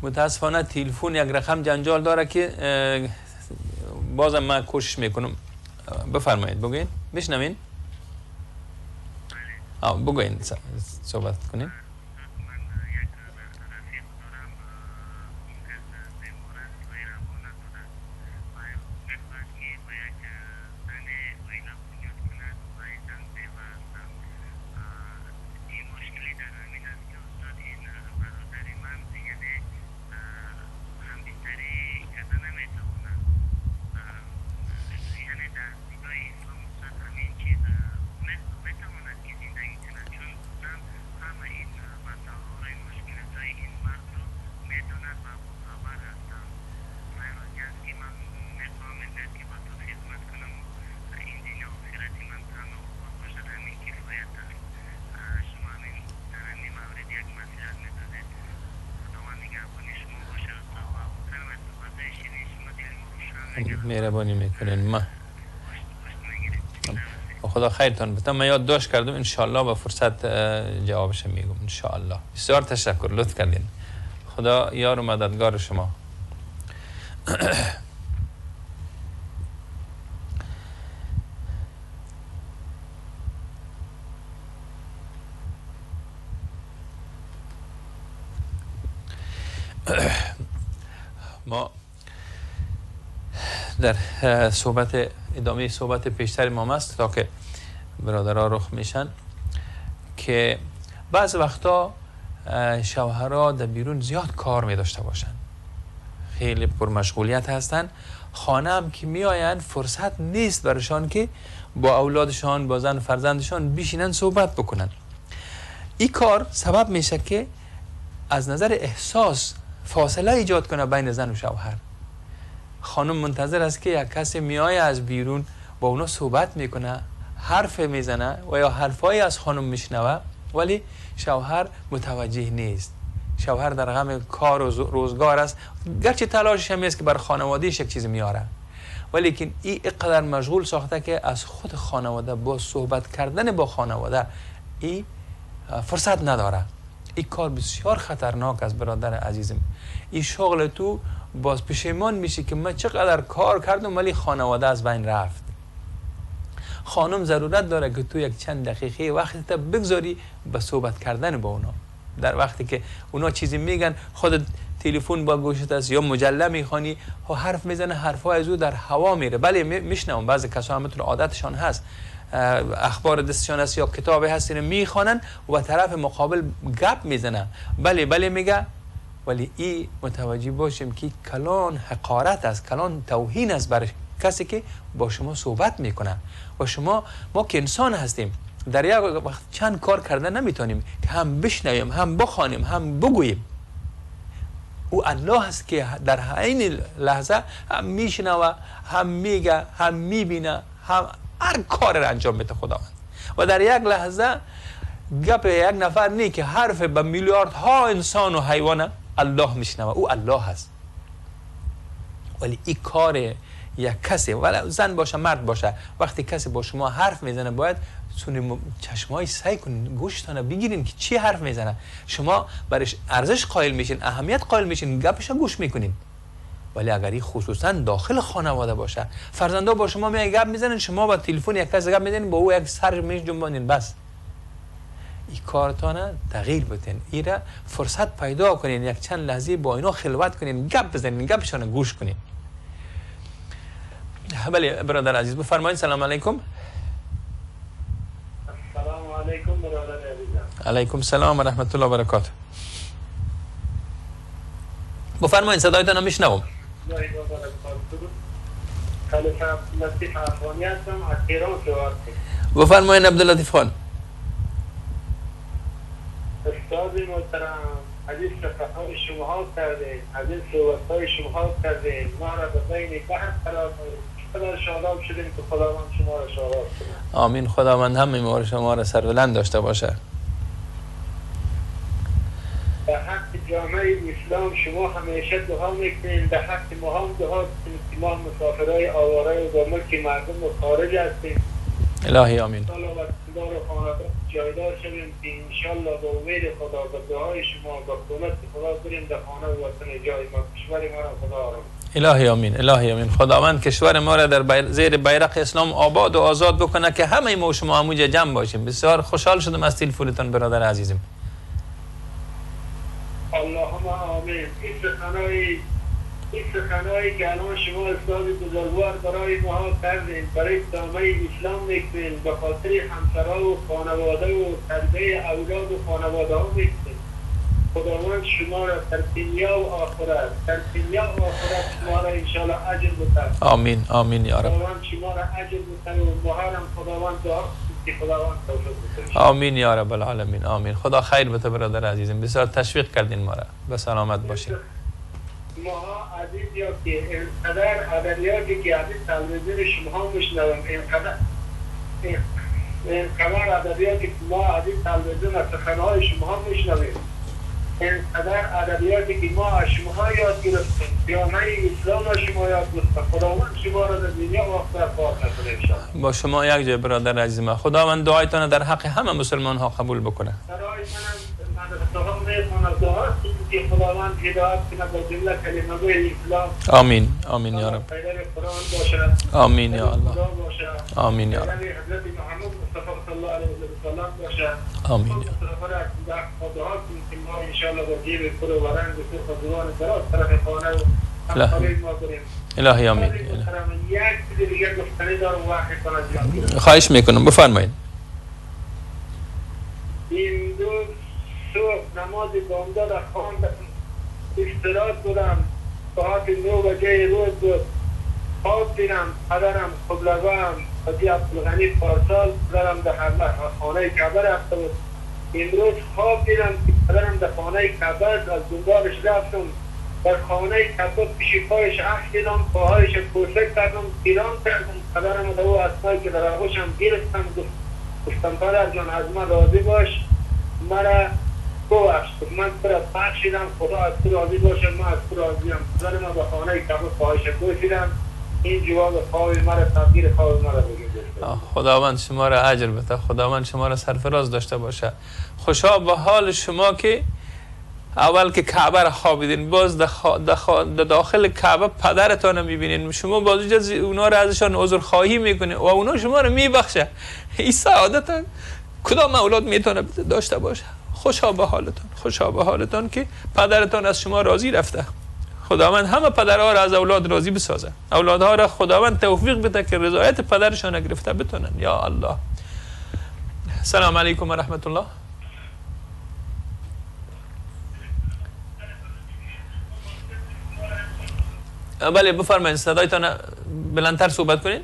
متاسفانه تلفن یک رقم جنجال داره که بازم من کوشش میکنم. بفرمایید، بگوین، بشنوین، بگوین، صحبت کنین. من یک رفیق دارم، بیمار است، روان است و میخواهد که با یک زن عائله بنیاد کند. مهربانی میکنین. ما خدا خیرتان بده. من یاد داشت کردم، انشالله با فرصت جوابش میگم انشالله. بسیار تشکر، لطف کردین. خدا یار و مددگار شما. ما در صحبت ادامه صحبت پیشتر ما است تا که برادرها رخ میشن که بعض وقتا شوهرها در بیرون زیاد کار می داشته باشن، خیلی پرمشغولیت هستن، خانه هم که می آیند فرصت نیست برشان که با اولادشان، با زن فرزندشان بشینن صحبت بکنن. این کار سبب میشه که از نظر احساس فاصله ایجاد کنه بین زن و شوهر. خانم منتظر است که یک کسی میایه از بیرون با اونا صحبت میکنه، حرف میزنه و یا حرفایی از خانم میشنوه، ولی شوهر متوجه نیست. شوهر در غم کار و روزگار است، گرچه تلاشش هم است که بر خانوادهش یک چیز میاره، ولیکن این اینقدر مشغول ساخته که از خود خانواده با صحبت کردن با خانواده این فرصت نداره. این کار بسیار خطرناک است برادر عزیزم. این شغل تو باز پشیمان میشی که من چقدر کار کردم ولی خانواده از بین رفت. خانم ضرورت داره که تو یک چند دقیقه وقت تا بگذاری به صحبت کردن با اونا. در وقتی که اونا چیزی میگن، خودت تلفن با گوشت است یا مجله میخوانی و حرف میزنه، حرفای از او در هوا میره. بله میشنوم بعضی کسا هم عادتشان هست، اخبار دستشان است یا کتاب هست اینو میخوانن و طرف مقابل گپ میزنه، بله بله میگه، ولی ای متوجه باشیم که کلان حقارت است، کلان توهین است برای کسی که با شما صحبت میکنه. و شما، ما که انسان هستیم، در یک وقت چند کار کردن نمیتونیم که هم بشنویم، هم بخوانیم، هم بگوییم. او الله است که در عین لحظه هم میشنوه، هم میگه، هم میبینه، هم هر کار را انجام میده خداوند. و در یک لحظه گپ یک نفر نی که حرف به میلیاردها انسان و حیوان الله میشنوه، او الله هست. ولی این کار یک کسی، ولی زن باشه مرد باشه، وقتی کسی با شما حرف میزنه باید چشمای سعی کنین گوشتان بگیرین که چی حرف میزنه. شما برش ارزش قائل میشین، اهمیت قائل میشین، گپش گوش میکنین. ولی اگر این خصوصا داخل خانواده باشه، فرزندا با شما می گپ میزنن، شما با تلفن یک کس گپ میزنین، با او یک سر میش جنبانین، بس این کارتان تغییر بدین، ایرا فرصت پیدا کنین، یک چند لحظه با اینا خلوت کنین، گپ بزنین، گپشان گوش کنین. بله برادر عزیز بفرمایید. سلام علیکم. السلام علیکم برادر عزیزم. علیکم سلام و رحمت الله و برکاته. بفرمایید، صدایتان هم میشنوم. بفرمایید عبداللطیف خان. استاد محترم، از این سفرهای شما کرده، از این صحبت‌های شما کرده، ما را به بین بحر قرار دادید. چقدر شاداب شدیم که خداوند شما را شاداب کنه. آمین. خداوند همه ما را شما را سربلند داشته باشه. به حق جامعه اسلام شما همیشه دعا میکنین، به حق ما هم دعا کنیم که ما مسافرای آواره و با ملک مردم و خارج هستیم. الهی آمین. وطندار و خانوادار جایدار شویم که انشالله با امید خدا، با دعای شما، با کمک خدا بریم در خانه و وطن جای ما، کشور ما را خدا آرام. الهی آمین، الهی آمین. خداوند کشور ما را در زیر بیرق اسلام آباد و آزاد بکنه که همه ما و شما همونجا جمع باشیم. بسیار خوشحال شدم از تلفنتان برادر عزیزم. اللهم آمین. این سخنایی که الان شما استاد بزرگوار برای ما کردین، برای جامعه اسلام میکنین، به خاطر همسرا و خانواده و تربیه اولاد و خانواده ها میکنین. خداوند شما را در دنیا و آخرت، در دنیا و آخرت شما را انشاءالله اجر بده. آمین آمین یا رب. خداوند شما را اجر بده و محرم خداوند دعا که خداوند توفیق بده. آمین یا رب العالمین. آمین. خدا خیر بده برادر عزیزم. بسیار تشویق کردین ما را. به سلامت باشین. ما عزیز یا که اینقدر ادبیاتی که عزیز تلویزیون شما میشنوم، اینقدر ادبیاتی که ما عزیز تلویزیون و سخنهای شما میشنویم، اینقدر ادبیاتی که ما از شما یاد گرفتیم، پیامبر اسلام از شما یاد گرفتیم، خداوند شما را در دنیا و آخرت پاک کنه انشاءالله. با شما یک جای برادر عزیز ما، خداوند دعایتان در حق همه مسلمان ها قبول بکنه. برای منم مدرسه ها میخوانم دعا که خداوند هدایت کنه با جمله کلمه اسلام. آمین آمین یا رب. آمین یا الله. آمین یا رب. حضرت محمد مصطفی صلی الله علیه و سلم باشه. آمین یا الهی آمین. خواهش میکنم بفرمایید. امروز صبح نماز بامداد خواندم، استراحت بودم، ساعت 9 بجه روز بود. خواب دیدم پدرم قبلگاهم حاجی عبدالغنی پارسال پدرم در خانه کعبه رفته بود. امروز خواب دیدم که پدرم در خانه کعبه از دنبالش رفتم، در خانه کعبه پیش پایش عکس دیدم، پاهایش کوسه کردم، ایران کردم. پدرم در او اسنایی که در آغوشم گرفتم، گفتم پدر جان از من راضی باش، مرا ببخش، من تو را بخشیدم، خدا از تو راضی باشه، من از تو راضیم. پدر من به خانه کعبه پاهایش بوسیدم. این جواب خواب مرا، تغییر خواب مرا بگید. خداوند شما را اجر بده، خداوند شما را سرفراز داشته باشه. خوشا به حال شما که اول که کعبه را خوابیدین، باز در داخل کعبه پدرتان رو میبینین، شما باز اونا را ازشان عذرخواهی میکنین و اونا شما را میبخشه. این سعادت کدام اولاد میتونه داشته باشه؟ خوشا به حالتان، خوشا به حالتان که پدرتان از شما راضی رفته. خداوند همه پدرها را از اولاد راضی بسازه، اولادها را خداوند توفیق بده که رضایت پدرشان گرفته بتونن. یا الله. السلام علیکم و رحمت الله. بله بفرمایید، صدایتان بلندتر صحبت کنید.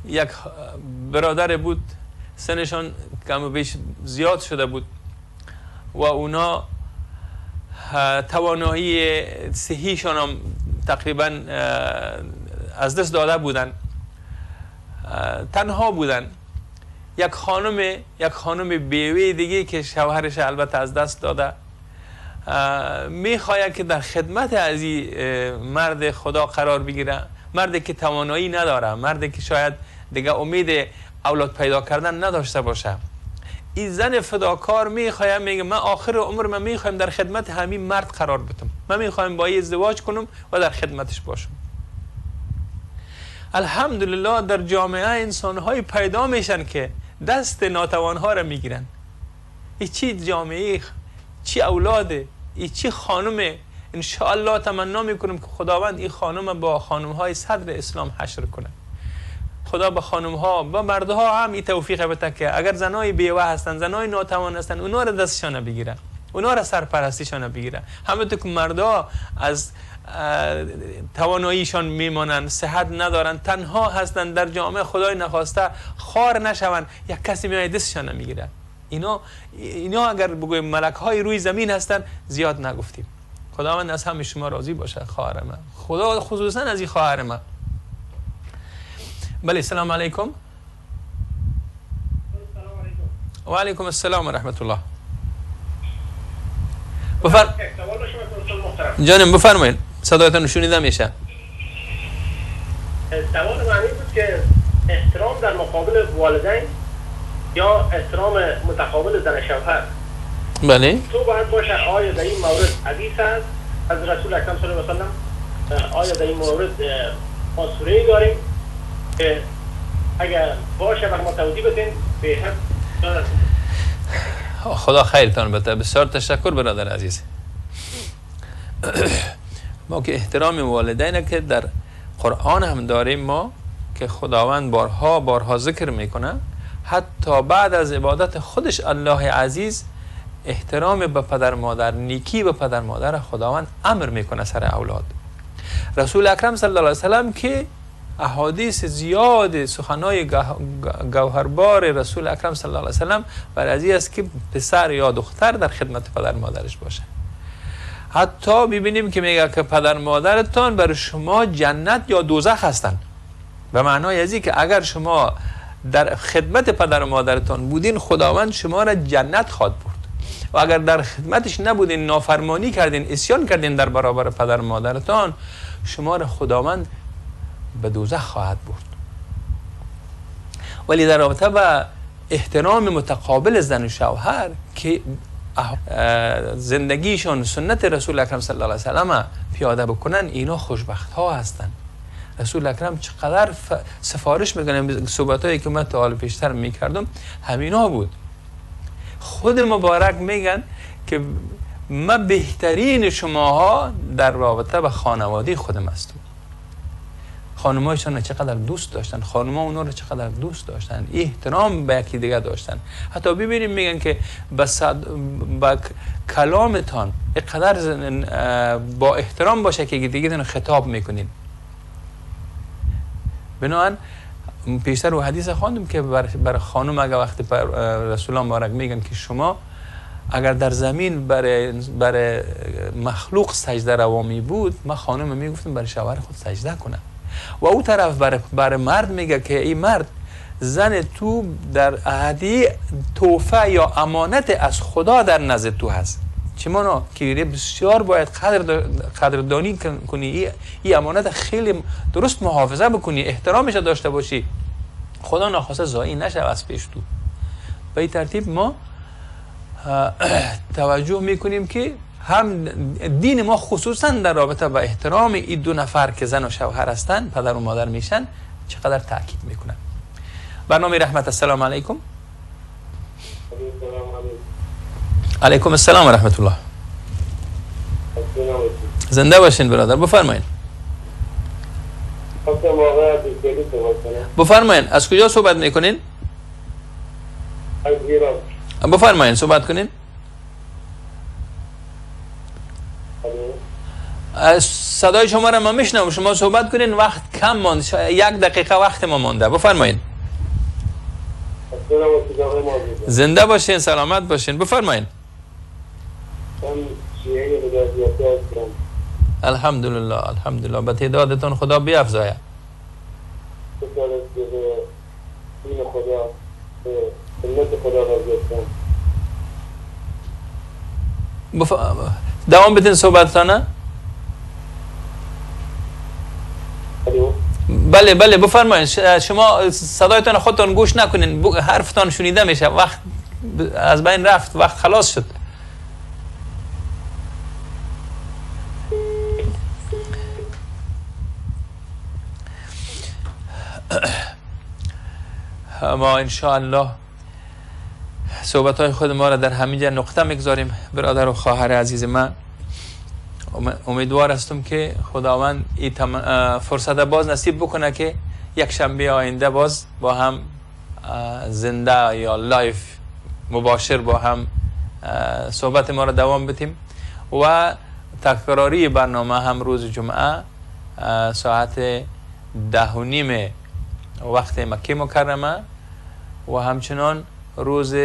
یک برادر بود، سنشان کم و بیش زیاد شده بود و اونا توانایی صحیشان هم تقریبا از دست داده بودن، تنها بودن. یک خانم بیوه دیگه که شوهرش البته از دست داده، میخواید که در خدمت از این مرد خدا قرار بگیره، مردی که توانایی نداره، مردی که شاید دیگه امید اولاد پیدا کردن نداشته باشه. این زن فداکار میخوایم، میگه من آخر عمر من میخوایم در خدمت همین مرد قرار بدم، من میخوایم با این ازدواج کنم و در خدمتش باشم. الحمدلله در جامعه انسانهای پیدا میشن که دست ناتوانها را میگیرن. این چی جامعه، چی اولاده، این چی خانمه. انشاءالله تمنا میکنم که خداوند این خانم با خانمهای صدر اسلام حشر کنه. خدا به خانمها با مردها هم این توفیق بده که اگر زنای بیوه هستن، زنای ناتوان هستن، اونا را دستشان بگیرن، اونا را سرپرستیشان بگیرن. همونطور که مردها از تواناییشان میمانند، صحت ندارن، تنها هستن در جامعه، خدای نخواسته خار نشون، یک کسی میاد دستشان میگیره. اینا اگر بگویم ملک های روی زمین هستن زیاد نگفتیم. خداوند از همه شما راضی باشه خواهر من، خدا خصوصا از این خواهر من. بله السلام علیکم. و علیکم السلام و رحمت الله. جانم بفرمایید، صدایتان شنیده میشه. سوال من این بود که احترام در مقابل والدین یا احترام متقابل زن شوهر، بله تو باید باشه. آیا در این مورد حدیث هست از رسول اکرم صلی الله علیه و سلم؟ آیا در این مورد ما سوره داریم که اگر باشه بر ما توضیح بدین بهتر؟ خدا خیرتان بده. بسیار تشکر برادر عزیز. ما که احترام والدین که در قرآن هم داریم، ما که خداوند بارها بارها ذکر میکنه، حتی بعد از عبادت خودش الله عزیز احترام به پدر مادر، نیکی به پدر مادر خداوند امر میکنه سر اولاد. رسول اکرم صلی الله علیه وسلم که احادیث زیاد سخنای گوهربار رسول اکرم صلی الله علیه وسلم بر از این است که پسر یا دختر در خدمت پدر مادرش باشه. حتی ببینیم که میگه که پدر مادرتان بر شما جنت یا دوزخ هستند، به معنای ازی که اگر شما در خدمت پدر و مادرتان بودین خداوند شما را جنت خواهد برد، و اگر در خدمتش نبودین، نافرمانی کردین، عصیان کردین در برابر پدر و مادرتان، شما را خداوند به دوزخ خواهد برد. ولی در رابطه با احترام متقابل زن و شوهر که زندگیشون سنت رسول اکرم صلی الله علیه و سلم پیاده بکنن، اینا خوشبخت ها هستن. رسول اکرم چقدر سفارش میکنه، صحبت هایی که من تا حال پیشتر میکردم همینا بود. خود مبارک میگن که من بهترین شماها در رابطه با خانواده خودم هستم. خانمایشان چقدر دوست داشتن، خانم‌ها اونا رو چقدر دوست داشتن، احترام به یکی دیگه داشتن. حتی ببینیم میگن که با کلامتان اینقدر با احترام باشه که دیگه خطاب میکنین. بنابراین پیشتر و حدیث خواندم که بر خانم اگر وقتی رسول الله مبارک میگن که شما اگر در زمین برای مخلوق سجده روا می بود، من خانم میگفتم برای شوهر خود سجده کنم. و او طرف برای مرد میگه که ای مرد، زن تو در عهدی توفه یا امانت از خدا در نزد تو هست. چه مانا که بسیار باید قدردانی کنی، ای امانت خیلی درست محافظه بکنی، احترامش داشته باشی، خدا ناخواسته ضایع نشه از پیش تو. به این ترتیب ما توجه میکنیم که هم دین ما خصوصا در رابطه با احترام این دو نفر که زن و شوهر هستن، پدر و مادر میشن، چقدر تاکید میکنن. برنامه رحمت، السلام علیکم. علیکم السلام و رحمت الله. زنده باشین برادر، بفرمایین. بفرمایین از کجا صحبت میکنین؟ از ایران. بفرمایین صحبت کنین. صدای شما را ما میشنم، شما صحبت کنین، وقت کم ماند، یک دقیقه وقت ما مانده. بفرمایین. زنده باشین، سلامت باشین، بفرمایین. الحمدلله، الحمدلله، به تعدادتون خدا بیافزاید. دوام بدین صحبتتانه. بله بله بفرمایید. شما صدایتان خودتان گوش نکنین، حرفتان شنیده میشه، وقت از بین رفت، وقت خلاص شد. ما انشاءالله صحبت های خود ما را در همینجا نقطه میگذاریم. برادر و خواهر عزیز من، امیدوار هستم که خداوند این فرصت باز نصیب بکنه که یک شنبه آینده باز با هم زنده یا live مباشر با هم صحبت ما را دوام بدیم و تکراری برنامه هم روز جمعه ساعت 10:30 وقت مکه مکرمه و همچنان روز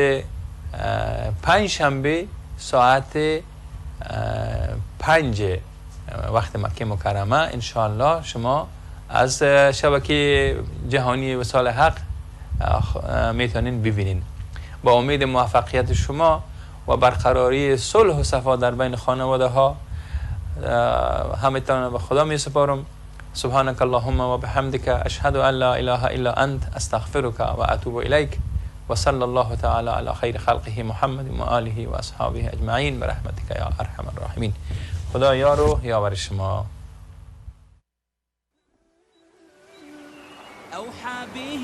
پنج شنبه ساعت 5 وقت مکه مکرمه انشاءالله شما از شبکه جهانی وصال حق میتونین ببینین. با امید موفقیت شما و برقراری صلح و صفا در بین خانواده ها همتان به خدا می سپارم. سبحانك اللهم وبحمدك أشهد أن لا إله إلا أنت أستغفرك وأتوب إليك وصلى الله تعالى على خير خلقه محمد وآله وأصحابه أجمعين برحمتك يا أرحم الراحمين. خدا یارو یاور شما. أوحى به